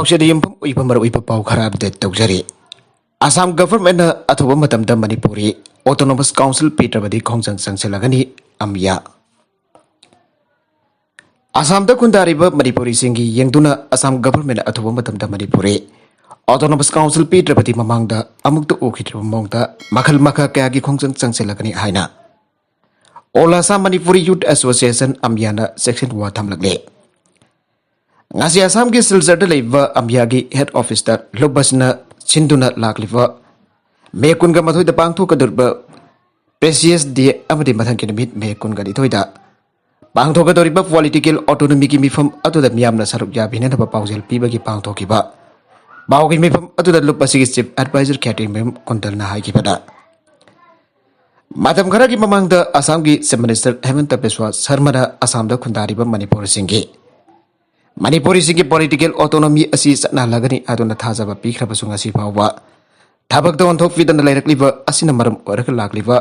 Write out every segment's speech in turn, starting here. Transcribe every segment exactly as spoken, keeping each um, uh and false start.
ꯄꯥꯎꯆꯦꯗ ꯌꯨꯝꯐꯝ ꯑꯣꯏꯕ ꯃꯔꯨꯑꯣꯏꯕ ꯄꯥꯎ ꯈꯔ ꯑꯞꯗꯦꯠ ꯇꯧꯖꯔꯤ꯫ ꯑꯁꯥꯝ ꯒꯚꯔꯟꯃꯦꯟꯠꯅ ꯑꯊꯨꯕ ꯃꯇꯝꯗ ꯃꯅꯤꯄꯨꯔꯤ ꯑꯣꯇꯣꯅꯣꯃꯁ ꯀꯥꯎꯟꯁꯤꯜ ꯄꯤꯗ꯭ꯔꯕꯗꯤ ꯈꯣꯡꯖꯪ ꯆꯪꯁꯤꯜꯂꯒꯅꯤ, ꯑꯃꯤꯌꯥ꯫ ꯑꯁꯥꯝꯗ ꯈꯨꯟꯗꯥꯔꯤꯕ ꯃꯅꯤꯄꯨꯔꯤꯁꯤꯡꯒꯤ ꯌꯦꯡꯗꯨꯅ ꯑꯁꯥꯝ ꯒꯚꯔꯟꯃꯦꯟꯠꯅ ꯑꯊꯨꯕ ꯃꯇꯝꯗ ꯃꯅꯤꯄꯨꯔꯤ ꯑꯣꯇꯣꯅꯣꯃꯁ ꯀꯥꯎꯟꯁꯤꯜ ꯄꯤꯗ꯭ꯔꯕꯗꯤ ꯃꯃꯥꯡꯗ ꯑꯃꯨꯛꯇ ꯎꯈꯤꯗ꯭ꯔꯤꯕ ꯃꯑꯣꯡꯗ ꯃꯈꯜ ꯃꯈꯥ ꯀꯌꯥꯒꯤ ꯈꯣꯡꯖꯪ ꯆꯪꯁꯤꯜꯂꯒꯅꯤ ꯍꯥꯏꯅ All Assam Manipuri Youth Association, ꯑꯃꯤꯌꯥꯅ ꯆꯦꯛꯁꯤꯟ ꯋꯥ ꯊꯝꯂꯛꯂꯤ꯫ ꯉꯁꯤ ꯑꯁꯥꯝꯒꯤ ꯁꯤꯜꯆꯔꯗ ꯂꯩꯕ ꯑꯃꯤꯌꯥꯒꯤ ꯍꯦꯗ ꯑꯣꯐꯤꯁꯇ ꯂꯨꯞ ꯑꯁꯤꯅ ꯁꯤꯟꯗꯨꯅ ꯂꯥꯛꯂꯤꯕ ꯃꯦ ꯀꯨꯟꯒ ꯃꯥꯊꯣꯏꯗ ꯄꯥꯡꯊꯣꯛꯀꯗꯧꯔꯤꯕ ꯄ꯭ꯔꯦꯁꯤꯌꯁ ꯗꯦ ꯑꯃꯗꯤ ꯃꯊꯪꯒꯤ ꯅꯨꯃꯤꯠ ꯃꯦ ꯀꯨꯟꯒ ꯅꯤꯊꯣꯏꯗ ꯄꯥꯡꯊꯣꯛꯀꯗꯧꯔꯤꯕ ꯄꯣꯂꯤꯇꯤꯀꯦꯜ ꯑꯣꯇꯣꯅꯣꯃꯤꯒꯤ ꯃꯤꯐꯝ ꯑꯗꯨꯗ ꯃꯤꯌꯥꯝꯅ ꯁꯔꯨꯛ ꯌꯥꯕꯤꯅꯅꯕ ꯄꯥꯎꯖꯦꯜ ꯄꯤꯕꯒꯤ ꯄꯥꯡꯊꯣꯛꯈꯤꯕ ꯄꯥꯎꯒꯤ ꯃꯤꯐꯝ ꯑꯗꯨꯗ ꯂꯨꯞ ꯑꯁꯤꯒꯤ ꯆꯤꯐ ꯑꯦꯗꯚꯥꯏꯖꯔ ꯈꯦꯇ꯭ꯔꯤꯃꯌꯨꯝ ꯀꯨꯟꯗꯜꯅ ꯍꯥꯏꯈꯤꯕꯗ, ꯃꯇꯝ ꯈꯔꯒꯤ ꯃꯃꯥꯡꯗ ꯑꯁꯥꯝꯒꯤ ꯆꯤꯐ ꯃꯤꯅꯤꯁꯇꯔ ꯍꯦꯃꯟꯇ ꯕꯤꯁ꯭ꯋꯥ ꯁꯔꯃꯅ ꯑꯁꯥꯝꯗ ꯈꯨꯟꯗꯥꯔꯤꯕ ꯃꯅꯤꯄꯨꯔꯁꯤꯡꯒꯤ ꯃꯅꯤꯄꯨꯔꯤꯁꯤꯡꯒꯤ ꯄꯣꯂꯤꯇꯤꯀꯦꯜ ꯑꯣꯇꯣꯅꯣꯃꯤ ꯑꯁꯤ ꯆꯠꯅꯍꯜꯂꯒꯅꯤ ꯍꯥꯏꯗꯨꯅ ꯊꯥꯖꯕ ꯄꯤꯈ꯭ꯔꯕꯁꯨ ꯉꯁꯤ ꯐꯥꯎꯕ ꯊꯕꯛꯇ ꯑꯣꯟꯊꯣꯛꯄꯤꯗꯅ ꯂꯩꯔꯛꯂꯤꯕ ꯑꯁꯤꯅ ꯃꯔꯝ ꯑꯣꯏꯔꯒ ꯂꯥꯛꯂꯤꯕ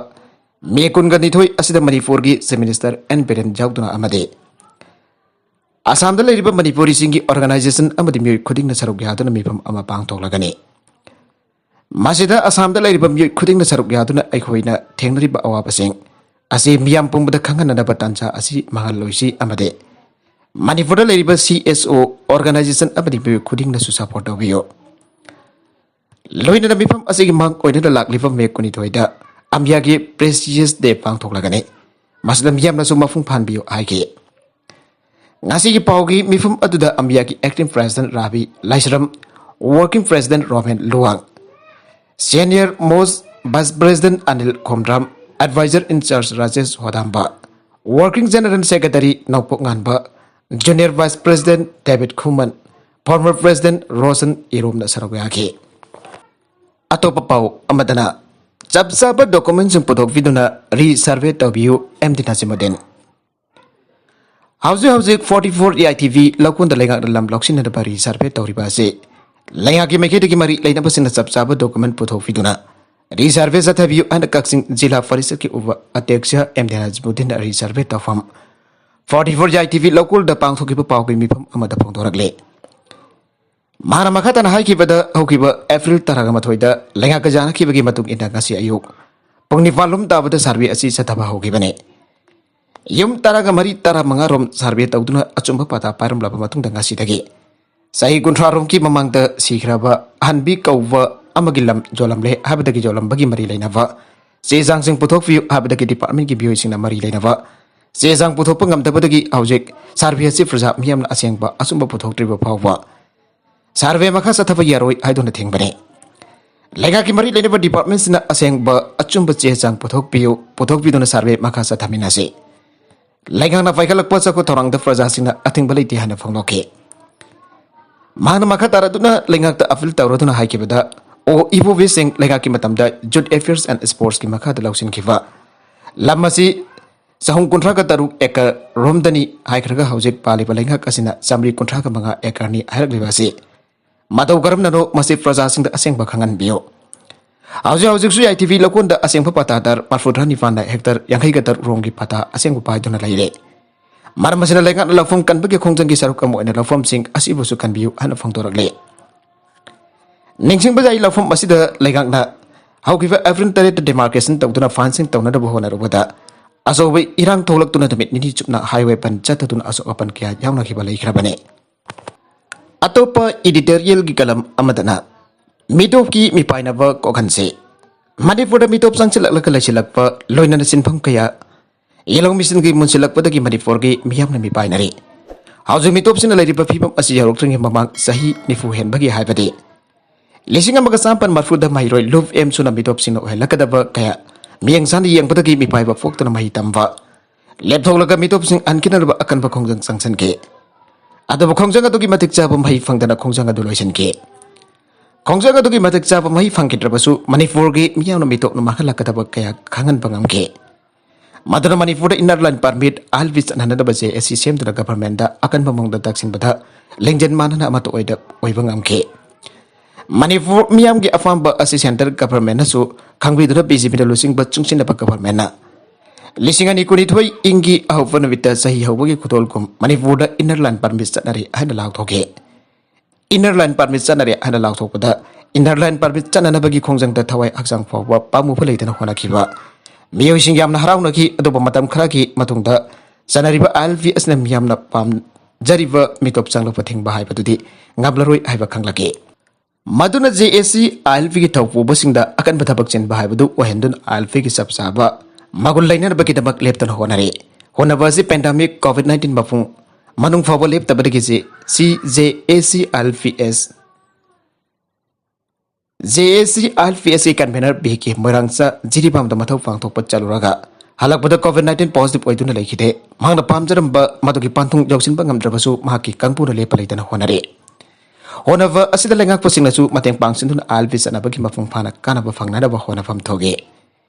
ꯃꯦ ꯀꯨꯟꯒ ꯅꯤꯊꯣꯏ ꯑꯁꯤꯗ ꯃꯅꯤꯄꯨꯔꯒꯤ ꯆꯤꯐ ꯃꯤꯅꯤꯁꯇꯔ ꯑꯦꯟ ꯕꯤꯔꯦꯟ ꯌꯥꯎꯗꯨꯅ ꯑꯃꯗꯤ ꯑꯁꯥꯝꯗ ꯂꯩꯔꯤꯕ ꯃꯅꯤꯄꯨꯔꯤꯁꯤꯡꯒꯤ ꯑꯣꯔꯒꯅꯥꯏꯖꯦꯁꯟ ꯑꯃꯗꯤ ꯃꯤꯑꯣꯏ ꯈꯨꯗꯤꯡꯅ ꯁꯔꯨꯛ ꯌꯥꯗꯨꯅ ꯃꯤꯐꯝ ꯑꯃ ꯄꯥꯡꯊꯣꯛꯂꯒꯅꯤ꯫ ꯃꯁꯤꯗ ꯑꯁꯥꯝꯗ ꯂꯩꯔꯤꯕ ꯃꯤꯑꯣꯏ ꯈꯨꯗꯤꯡꯅ ꯁꯔꯨꯛ ꯌꯥꯗꯨꯅ ꯑꯩꯈꯣꯏꯅ ꯊꯦꯡꯅꯔꯤꯕ ꯑꯋꯥꯕꯁꯤꯡ ꯑꯁꯤ ꯃꯤꯌꯥꯝ ꯄꯨꯝꯕꯗ ꯈꯪꯍꯟꯅꯅꯕ ꯇꯥꯟꯖꯥ ꯑꯁꯤ ꯃꯥꯡꯍꯜꯂꯣꯏꯁꯤ ꯑꯃꯗꯤ ꯃꯅꯤꯄꯨꯔꯗ ꯂꯩꯔꯤꯕ ꯁꯤ ꯑꯦꯁ ꯑꯣ ꯑꯣꯔꯒꯅꯥꯏꯖꯦꯁꯟ ꯑꯃꯗꯤ ꯃꯤꯑꯣꯏ ꯈꯨꯗꯤꯡꯅꯁꯨ ꯁꯄꯣꯔꯠ ꯇꯧꯕꯤꯌꯨ꯫ ꯂꯣꯏꯅꯅ ꯃꯤꯐꯝ ꯑꯁꯤꯒꯤ ꯃꯥꯡ ꯑꯣꯏꯅꯅ ꯂꯥꯛꯂꯤꯕ ꯃꯦ ꯀꯨꯟꯅꯤꯊꯣꯏꯗ ꯑꯃꯤꯌꯥꯒꯤ ꯄ꯭ꯔꯦꯁꯤꯌꯁ ꯗꯦ ꯄꯥꯡꯊꯣꯛꯂꯒꯅꯤ꯫ ꯃꯁꯤꯗ ꯃꯤꯌꯥꯝꯅꯁꯨ ꯃꯄꯨꯡ ꯐꯥꯍꯟꯕꯤꯌꯨ ꯍꯥꯏꯈꯤ꯫ ꯉꯁꯤꯒꯤ ꯄꯥꯎꯒꯤ ꯃꯤꯐꯝ ꯑꯗꯨꯗ ꯑꯃꯤꯌꯥꯒꯤ acting president Rabi Laishram, working president Romen Luwang, senior most vice president Anil Khomdram, adviser in charge Rajesh ꯍꯣꯗꯥꯝꯕ, working general secretary Nongpok Nganba, junior vice president ꯗꯦꯕꯤꯠ ꯈꯨꯃꯟ, ꯐꯣꯔꯃꯔ ꯄ꯭ꯔꯦꯁꯤꯗꯦꯟꯠ ꯔꯣꯁꯟ ꯏꯔꯣꯝꯅ ꯁꯔꯨꯛ ꯌꯥꯈꯤ꯫ ꯑꯇꯣꯞꯄ ꯄꯥꯎ ꯑꯃꯗꯅ, ꯆꯞ ꯆꯥꯕ ꯗꯣꯀꯨꯃꯦꯟꯠꯁꯤꯡ ꯄꯨꯊꯣꯛꯄꯤꯗꯨꯅ ꯔꯤꯁꯔꯚꯦ ꯇꯧꯕꯤꯌꯨ, ꯑꯦꯝ ꯗꯤ ꯅꯥꯖꯤꯃꯨꯗꯤꯟ꯫ ꯍꯧꯖꯤꯛ ꯍꯧꯖꯤꯛ forty four A I T V ꯂꯧꯀꯣꯟꯗ ꯂꯩꯉꯥꯛꯅ ꯂꯝ ꯂꯧꯁꯤꯟꯅꯅꯕ ꯔꯤꯁꯔꯚꯦ ꯇꯧꯔꯤꯕ ꯑꯁꯤ ꯂꯩꯉꯥꯛꯀꯤ ꯃꯥꯏꯀꯩꯗꯒꯤ ꯃꯔꯤ ꯂꯩꯅꯕꯁꯤꯡꯅ ꯆꯞ ꯆꯥꯕ ꯗꯣꯀꯨꯃꯦꯟꯠ ꯄꯨꯊꯣꯛꯄꯤꯗꯨꯅ ꯔꯤꯁꯔꯚꯦ ꯆꯠꯊꯕꯤꯌꯨ ꯍꯥꯏꯅ ꯀꯛꯆꯤꯡ ꯖꯤꯂꯥ ꯄꯔꯤꯁꯠꯀꯤ ꯎꯄ ꯑꯗ꯭ꯌꯛꯁ ꯑꯦꯝ ꯗꯤ ꯅꯥꯖꯤꯃꯨꯗꯤꯟꯅ ꯔꯤꯁꯔꯚꯦ ꯇꯧꯐꯝ forty four A I T V ꯂꯧꯀꯣꯜꯗ ꯄꯥꯡꯊꯣꯛꯈꯤꯕ ꯄꯥꯎꯒꯤ ꯃꯤꯐꯝ ꯑꯃꯗ ꯐꯣꯡꯗꯣꯔꯛꯂꯤ꯫ ꯃꯍꯥꯛꯅ ꯃꯈꯥ ꯇꯥꯅ ꯍꯥꯏꯈꯤꯕꯗ, ꯍꯧꯈꯤꯕ ꯑꯦꯄ꯭ꯔꯤꯜ ꯇꯔꯥꯒ ꯃꯥꯊꯣꯏꯗ ꯂꯩꯉꯥꯛꯀ ꯌꯥꯅꯈꯤꯕꯒꯤ ꯃꯇꯨꯡ ꯏꯟꯅ ꯉꯁꯤ ꯑꯌꯨꯛ ꯄꯨꯡ ꯅꯤꯄꯥꯟ ꯂꯣꯝ ꯇꯥꯕꯗ ꯁꯔꯚꯦ ꯑꯁꯤ ꯆꯠꯊꯕ ꯍꯧꯈꯤꯕꯅꯤ꯫ ꯌꯨꯝ ꯇꯔꯥꯒ ꯃꯔꯤ, ꯇꯔꯥꯃꯉꯥ ꯔꯣꯝ ꯁꯔꯚꯦ ꯇꯧꯗꯨꯅ ꯑꯆꯨꯝꯕ ꯄꯥꯇꯥ ꯄꯥꯏꯔꯝꯂꯕ ꯃꯇꯨꯡꯗ ꯉꯁꯤꯗꯒꯤ ꯆꯍꯤ ꯀꯨꯟꯊ꯭ꯔꯥ ꯔꯣꯝꯒꯤ ꯃꯃꯥꯡꯗ ꯁꯤꯈ꯭ꯔꯕ ꯑꯍꯟꯕꯤ ꯀꯧꯕ ꯑꯃꯒꯤ ꯂꯝ ꯌꯣꯜꯂꯝꯂꯦ ꯍꯥꯏꯕꯗꯒꯤ ꯌꯣꯜꯂꯝꯕꯒꯤ ꯃꯔꯤ ꯂꯩꯅꯕ ꯆꯦ ꯆꯥꯡꯁꯤꯡ ꯄꯨꯊꯣꯛꯄꯤꯌꯨ ꯍꯥꯏꯕꯗꯒꯤ ꯗꯤꯄꯥꯔꯠꯃꯦꯟꯒꯤ ꯃꯤꯑꯣꯏꯁꯤꯡꯅ ꯃꯔꯤ ꯂꯩꯅꯕ ꯆꯦ ꯆꯥꯡ ꯄꯨꯊꯣꯛꯄ ꯉꯝꯗꯕꯗꯒꯤ ꯍꯧꯖꯤꯛ ꯁꯔꯚꯦ ꯑꯁꯤ ꯄ꯭ꯔꯖꯥ ꯃꯤꯌꯥꯝꯅ ꯑꯁꯦꯡꯕ ꯑꯆꯨꯝꯕ ꯄꯨꯊꯣꯛꯇ꯭ꯔꯤꯕ ꯐꯥꯎꯕ ꯁꯔꯚꯦ ꯃꯈꯥ ꯆꯠꯊꯕ ꯌꯥꯔꯣꯏ ꯍꯥꯏꯗꯨꯅ ꯊꯤꯡꯕꯅꯤ꯫ ꯂꯩꯉꯥꯛꯀꯤ ꯃꯔꯤ ꯂꯩꯅꯕ ꯗꯤꯄꯥꯔꯠꯃꯦꯟꯁꯤꯡꯅ ꯑꯁꯦꯡꯕ ꯑꯆꯨꯝꯕ ꯆꯦ ꯆꯥꯡ ꯄꯨꯊꯣꯛꯄꯤꯌꯨ, ꯄꯨꯊꯣꯛꯄꯤꯗꯨꯅ ꯁꯔꯚꯦ ꯃꯈꯥ ꯆꯠꯊꯃꯤꯟꯅꯁꯤ꯫ ꯂꯩꯉꯥꯛꯅ ꯄꯥꯏꯈꯠꯂꯛꯄ ꯆꯥꯎꯈꯠ ꯊꯧꯔꯥꯡꯗ ꯄ꯭ꯔꯖꯥꯁꯤꯡꯅ ꯑꯊꯤꯡꯕ ꯂꯩꯇꯦ ꯍꯥꯏꯅ ꯐꯣꯡꯗꯣꯛꯈꯤ꯫ ꯃꯍꯥꯛꯅ ꯃꯈꯥ ꯇꯥꯔꯗꯨꯅ ꯂꯩꯉꯥꯛꯇ ꯑꯄꯤꯜ ꯇꯧꯔꯗꯨꯅ ꯍꯥꯏꯈꯤꯕꯗ, ꯑꯣ ꯏꯕꯣꯕꯤꯁꯤꯡ ꯂꯩꯉꯥꯛꯀꯤ ꯃꯇꯝꯗ Youth Affairs and Sportsꯀꯤ ꯃꯈꯥꯗ ꯂꯧꯁꯤꯟꯈꯤꯕ ꯂꯝ ꯑꯁꯤ ꯆꯍꯨꯝ ꯀꯨꯟꯊ꯭ꯔꯥꯒ ꯇꯔꯨꯛ ꯑꯦꯀꯔ ꯔꯣꯝꯗꯅꯤ ꯍꯥꯏꯈ꯭ꯔꯒ, ꯍꯧꯖꯤꯛ ꯄꯥꯜꯂꯤꯕ ꯂꯩꯉꯥꯛ ꯑꯁꯤꯅ ꯆꯥꯃꯔꯤ ꯀꯨꯟꯊ꯭ꯔꯥꯒ ꯃꯉꯥ ꯑꯦꯀꯔꯅꯤ ꯍꯥꯏꯔꯛꯂꯤꯕ ꯑꯁꯤ ꯃꯇꯧ ꯀꯔꯝꯅꯅꯣ, ꯃꯁꯤ ꯄ꯭ꯔꯖꯥꯁꯤꯡꯗ ꯑꯁꯦꯡꯕ ꯈꯪꯍꯟꯕꯤꯌꯨ꯫ ꯍꯧꯖꯤꯛ ꯍꯧꯖꯤꯛꯁꯨ ꯌꯥꯏꯊꯤꯕꯤ ꯂꯧꯀꯣꯟꯗ ꯑꯁꯦꯡꯕ ꯄꯥꯇꯥꯗꯥꯔ ꯃꯔꯐꯨꯇꯔꯥ ꯅꯤꯄꯥꯟꯅ ꯍꯦꯛꯇꯔ ꯌꯥꯡꯈꯩꯒ ꯇꯔꯨꯛ ꯔꯣꯝꯒꯤ ꯄꯥꯇꯥ ꯑꯁꯦꯡꯕ ꯄꯥꯏꯗꯨꯅ ꯂꯩꯔꯦ꯫ ꯃꯔꯝ ꯑꯁꯤꯅ ꯂꯩꯉꯥꯛꯅ ꯂꯧꯐꯝ ꯀꯟꯕꯒꯤ ꯈꯣꯡꯖꯪꯒꯤ ꯁꯔꯨꯛ ꯑꯃ ꯑꯣꯏꯅ ꯂꯧꯐꯝꯁꯤꯡ ꯑꯁꯤꯕꯨꯁꯨ ꯀꯟꯕꯤꯌꯨ ꯍꯥꯏꯅ ꯐꯣꯡꯗꯣꯔꯛꯂꯤ꯫ ꯅꯤꯡꯁꯤꯡꯕ ꯌꯥꯏ, ꯂꯧꯐꯝ ꯑꯁꯤꯗ ꯂꯩꯉꯥꯛꯅ ꯍꯧꯈꯤꯕ ꯑꯦꯄ꯭ꯔꯤꯜ ꯇꯔꯦꯠꯇ ꯗꯤꯃꯥꯔꯀꯦꯁꯟ ꯇꯧꯗꯨꯅ ꯐꯥꯏꯟꯁꯤꯡ ꯇꯧꯅꯅꯕ ꯍꯣꯠꯅꯔꯨꯕꯗ ꯑꯆꯧꯕ ꯏꯔꯥꯡ ꯊꯣꯛꯂꯛꯇꯨꯅ ꯅꯨꯃꯤꯠ ꯅꯤꯅꯤ ꯆꯨꯞꯅ ꯍꯥꯏꯋꯦ ꯕꯟ ꯆꯠꯊꯗꯨꯅ ꯑꯁꯣꯛ ꯑꯄꯟ ꯀꯌꯥ ꯌꯥꯎꯅꯈꯤꯕ ꯂꯩꯈ꯭ꯔꯕꯅꯤ꯫ ꯑꯇꯣꯞꯄ ꯏꯗꯤꯇꯣꯔꯤꯌꯦꯜꯒꯤ ꯀꯂꯝ ꯑꯃꯗꯅ ꯃꯤꯇꯣꯞꯀꯤ ꯃꯤꯄꯥꯏꯅꯕ ꯀꯣꯛꯍꯟꯁꯤ꯫ ꯃꯅꯤꯄꯨꯔꯗ ꯃꯤꯇꯣꯞ ꯆꯪꯁꯤꯜꯂꯛꯂꯒ ꯂꯩꯁꯤꯜꯂꯛꯄ, ꯂꯣꯏꯅꯅ ꯁꯤꯟꯐꯝ ꯀꯌꯥ ꯌꯦꯜꯍꯧ ꯃꯤꯁꯤꯟꯒꯤ ꯃꯨꯟꯁꯤꯜꯂꯛꯄꯗꯒꯤ ꯃꯅꯤꯄꯨꯔꯒꯤ ꯃꯤꯌꯥꯝꯅ ꯃꯤꯄꯥꯏꯅꯔꯤ꯫ ꯍꯧꯖꯤꯛ ꯃꯤꯇꯣꯞꯁꯤꯡꯅ ꯂꯩꯔꯤꯕ ꯐꯤꯕꯝ ꯑꯁꯤ ꯌꯧꯔꯛꯇ꯭ꯔꯤꯉꯩ ꯃꯃꯥꯡ ꯆꯍꯤ ꯅꯤꯐꯨ ꯍꯦꯟꯕꯒꯤ ꯍꯥꯏꯕꯗꯤ ꯂꯤꯁꯤꯡ ꯑꯃꯒ ꯆꯥꯃꯥꯄꯟ ꯃꯔꯐꯨꯗ ꯃꯍꯩꯔꯣꯏ ꯂꯨꯞ ꯑꯦꯝ ꯁꯨꯅ ꯃꯤꯇꯣꯞꯁꯤꯡꯅ ꯑꯣꯏꯍꯜꯂꯛꯀꯗꯕ ꯀꯌꯥ ꯃꯤꯠꯌꯦꯡ ꯆꯥꯅ ꯌꯦꯡꯕꯗꯒꯤ ꯃꯤꯄꯥꯏꯕ ꯄꯣꯛꯇꯨꯅ ꯃꯍꯩ ꯇꯝꯕ ꯂꯦꯞꯊꯣꯛꯂꯒ ꯃꯤꯇꯣꯞꯁꯤꯡ ꯍꯟꯈꯤꯅꯅꯕ ꯑꯀꯟꯕ ꯈꯣꯡꯖꯪ ꯆꯪꯁꯤꯟꯈꯤ꯫ ꯑꯗꯨꯕꯨ ꯈꯣꯡꯖꯪ ꯑꯗꯨꯒꯤ ꯃꯇꯤꯛ ꯆꯥꯕ ꯃꯍꯩ ꯐꯪꯗꯅ ꯈꯣꯡꯖꯪ ꯑꯗꯨ ꯂꯣꯏꯁꯤꯟꯈꯤ꯫ ꯈꯣꯡꯖꯪ ꯑꯗꯨꯒꯤ ꯃꯇꯤꯛ ꯆꯥꯕ ꯃꯍꯩ ꯐꯪꯈꯤꯗ꯭ꯔꯕꯁꯨ ꯃꯅꯤꯄꯨꯔꯒꯤ ꯃꯤꯌꯥꯝꯅ ꯃꯤꯇꯣꯞꯅ ꯃꯥꯡꯍꯜꯂꯛꯀꯗꯕ ꯀꯌꯥ ꯈꯪꯍꯟꯕ ꯉꯝꯈꯤ꯫ ꯃꯗꯨꯅ ꯃꯅꯤꯄꯨꯔꯗ inner line permit, I L P ꯆꯠꯍꯟꯅꯅꯕ ꯖꯦ ꯑꯦꯁ ꯁꯤ ꯁꯦꯝꯗꯨꯅ ꯒꯚꯔꯟꯃꯦꯟꯗ ꯑꯀꯟꯕ ꯃꯑꯣꯡꯗ ꯇꯛꯁꯤꯟꯕꯗ ꯂꯤꯡꯖꯦꯜ ꯃꯥꯟꯅꯅ ꯑꯃꯠꯇ ꯑꯣꯏꯗ ꯑꯣꯏꯕ ꯉꯝꯈꯤ꯫ ꯃꯅꯤꯄꯨꯔ ꯃꯤꯌꯥꯝꯒꯤ ꯑꯄꯥꯝꯕ ꯑꯁꯤ ꯁꯦꯟꯇ꯭ꯔꯦꯜ ꯒꯚꯔꯟꯃꯦꯟꯅꯁꯨ ꯈꯪꯕꯤꯗꯨꯅ ꯕꯤ ꯖꯦ ꯄꯤꯅ ꯂꯨꯆꯤꯡꯕ ꯆꯨꯡꯁꯤꯟꯅꯕ ꯒꯚꯔꯟꯃꯦꯟꯅ ꯂꯤꯁꯤꯡ ꯑꯅꯤ ꯀꯨꯟꯅꯤꯊꯣꯏ ꯏꯪꯒꯤ ꯑꯍꯧꯕ ꯅꯨꯃꯤꯠꯇ ꯆꯍꯤ ꯍꯧꯕꯒꯤ ꯈꯨꯗꯣꯜꯒꯨꯝ ꯃꯅꯤꯄꯨꯔꯗ ꯏꯟꯅꯔ ꯂꯥꯏꯟ ꯄꯥꯔꯃꯤꯠ ꯆꯠꯅꯔꯤ ꯍꯥꯏꯅ ꯂꯥꯎꯊꯣꯛꯈꯤ꯫ Inner Line Permit ꯆꯠꯅꯔꯦ ꯍꯥꯏꯅ ꯂꯥꯎꯊꯣꯛꯄꯗ, Inner Line Permit ꯆꯠꯅꯅꯕꯒꯤ ꯈꯣꯡꯖꯪꯗ ꯊꯋꯥꯏ ꯍꯛꯆꯥꯡ ꯐꯥꯎꯕ ꯄꯥꯝꯃꯨꯕ ꯂꯩꯇꯅ ꯍꯣꯠꯅꯈꯤꯕ ꯃꯤꯑꯣꯏꯁꯤꯡ ꯌꯥꯝꯅ ꯍꯔꯥꯎꯅꯈꯤ꯫ ꯑꯗꯨꯕꯨ ꯃꯇꯝ ꯈꯔꯒꯤ ꯃꯇꯨꯡꯗ ꯆꯠꯅꯔꯤꯕ ILP ꯑꯁꯤꯅ ꯃꯤꯌꯥꯝꯅ ꯄꯥꯝꯖꯔꯤꯕ ꯃꯤꯇꯣꯞ ꯆꯪꯂꯛꯄ ꯊꯤꯡꯕ ꯍꯥꯏꯕꯗꯨꯗꯤ ꯉꯝꯂꯔꯣꯏ ꯍꯥꯏꯕ ꯈꯪꯂꯛꯈꯤ꯫ ꯃꯗꯨꯅ JAC ILPꯒꯤ ꯊꯧꯄꯨꯕꯁꯤꯡꯗ ꯑꯀꯟꯕ ꯊꯕꯛ ꯆꯤꯟꯕ ꯍꯥꯏꯕꯗꯨ ꯑꯣꯏꯍꯟꯗꯨꯅ ILPꯒꯤ ꯆꯞ ꯆꯥꯕ ꯃꯒꯨꯟ ꯂꯩꯅꯅꯕꯒꯤꯗꯃꯛ ꯂꯦꯞꯇꯅ ꯍꯣꯠꯅꯔꯤ꯫ ꯍꯣꯠꯅꯕ ꯑꯁꯤ pandemic COVID nineteen ꯃꯄꯨꯡ ꯃꯅꯨꯡ ꯐꯥꯎꯕ ꯂꯦꯞꯇꯕꯗꯒꯤ JAC ILPS JAC ILPSꯀꯤ convener BK ꯃꯣꯏꯔꯥꯡꯆꯥ ꯖꯤꯔꯤꯕꯥꯝꯗ ꯃꯊꯧ ꯄꯥꯡꯊꯣꯛꯄ ꯆꯠꯂꯨꯔꯒ ꯍꯜꯂꯛꯄꯗ COVID nineteen positive ꯑꯣꯏꯗꯨꯅ ꯂꯩꯈꯤꯗꯦ꯫ ꯃꯍꯥꯛꯅ ꯄꯥꯝꯖꯔꯝꯕ ꯃꯗꯨꯒꯤ ꯄꯥꯟꯊꯨꯡ ꯌꯧꯁꯤꯟꯕ ꯉꯝꯗ꯭ꯔꯕꯁꯨ, ꯃꯍꯥꯛꯀꯤ ꯀꯥꯡꯕꯨꯅ ꯂꯦꯞꯄ ꯂꯩꯇꯅ ꯍꯣꯠꯅꯔꯤ꯫ ꯍꯣꯠꯅꯕ ꯑꯁꯤꯗ ꯂꯩꯉꯥꯛꯄꯁꯤꯡꯅꯁꯨ ꯃꯇꯦꯡ ꯄꯥꯡꯁꯤꯟꯗꯨꯅ ILP ꯆꯠꯅꯕꯒꯤ ꯃꯄꯨꯡ ꯐꯥꯅ ꯀꯥꯟꯅꯕ ꯐꯪꯅꯅꯕ ꯍꯣꯠꯅꯐꯝ ꯊꯣꯛꯏ꯫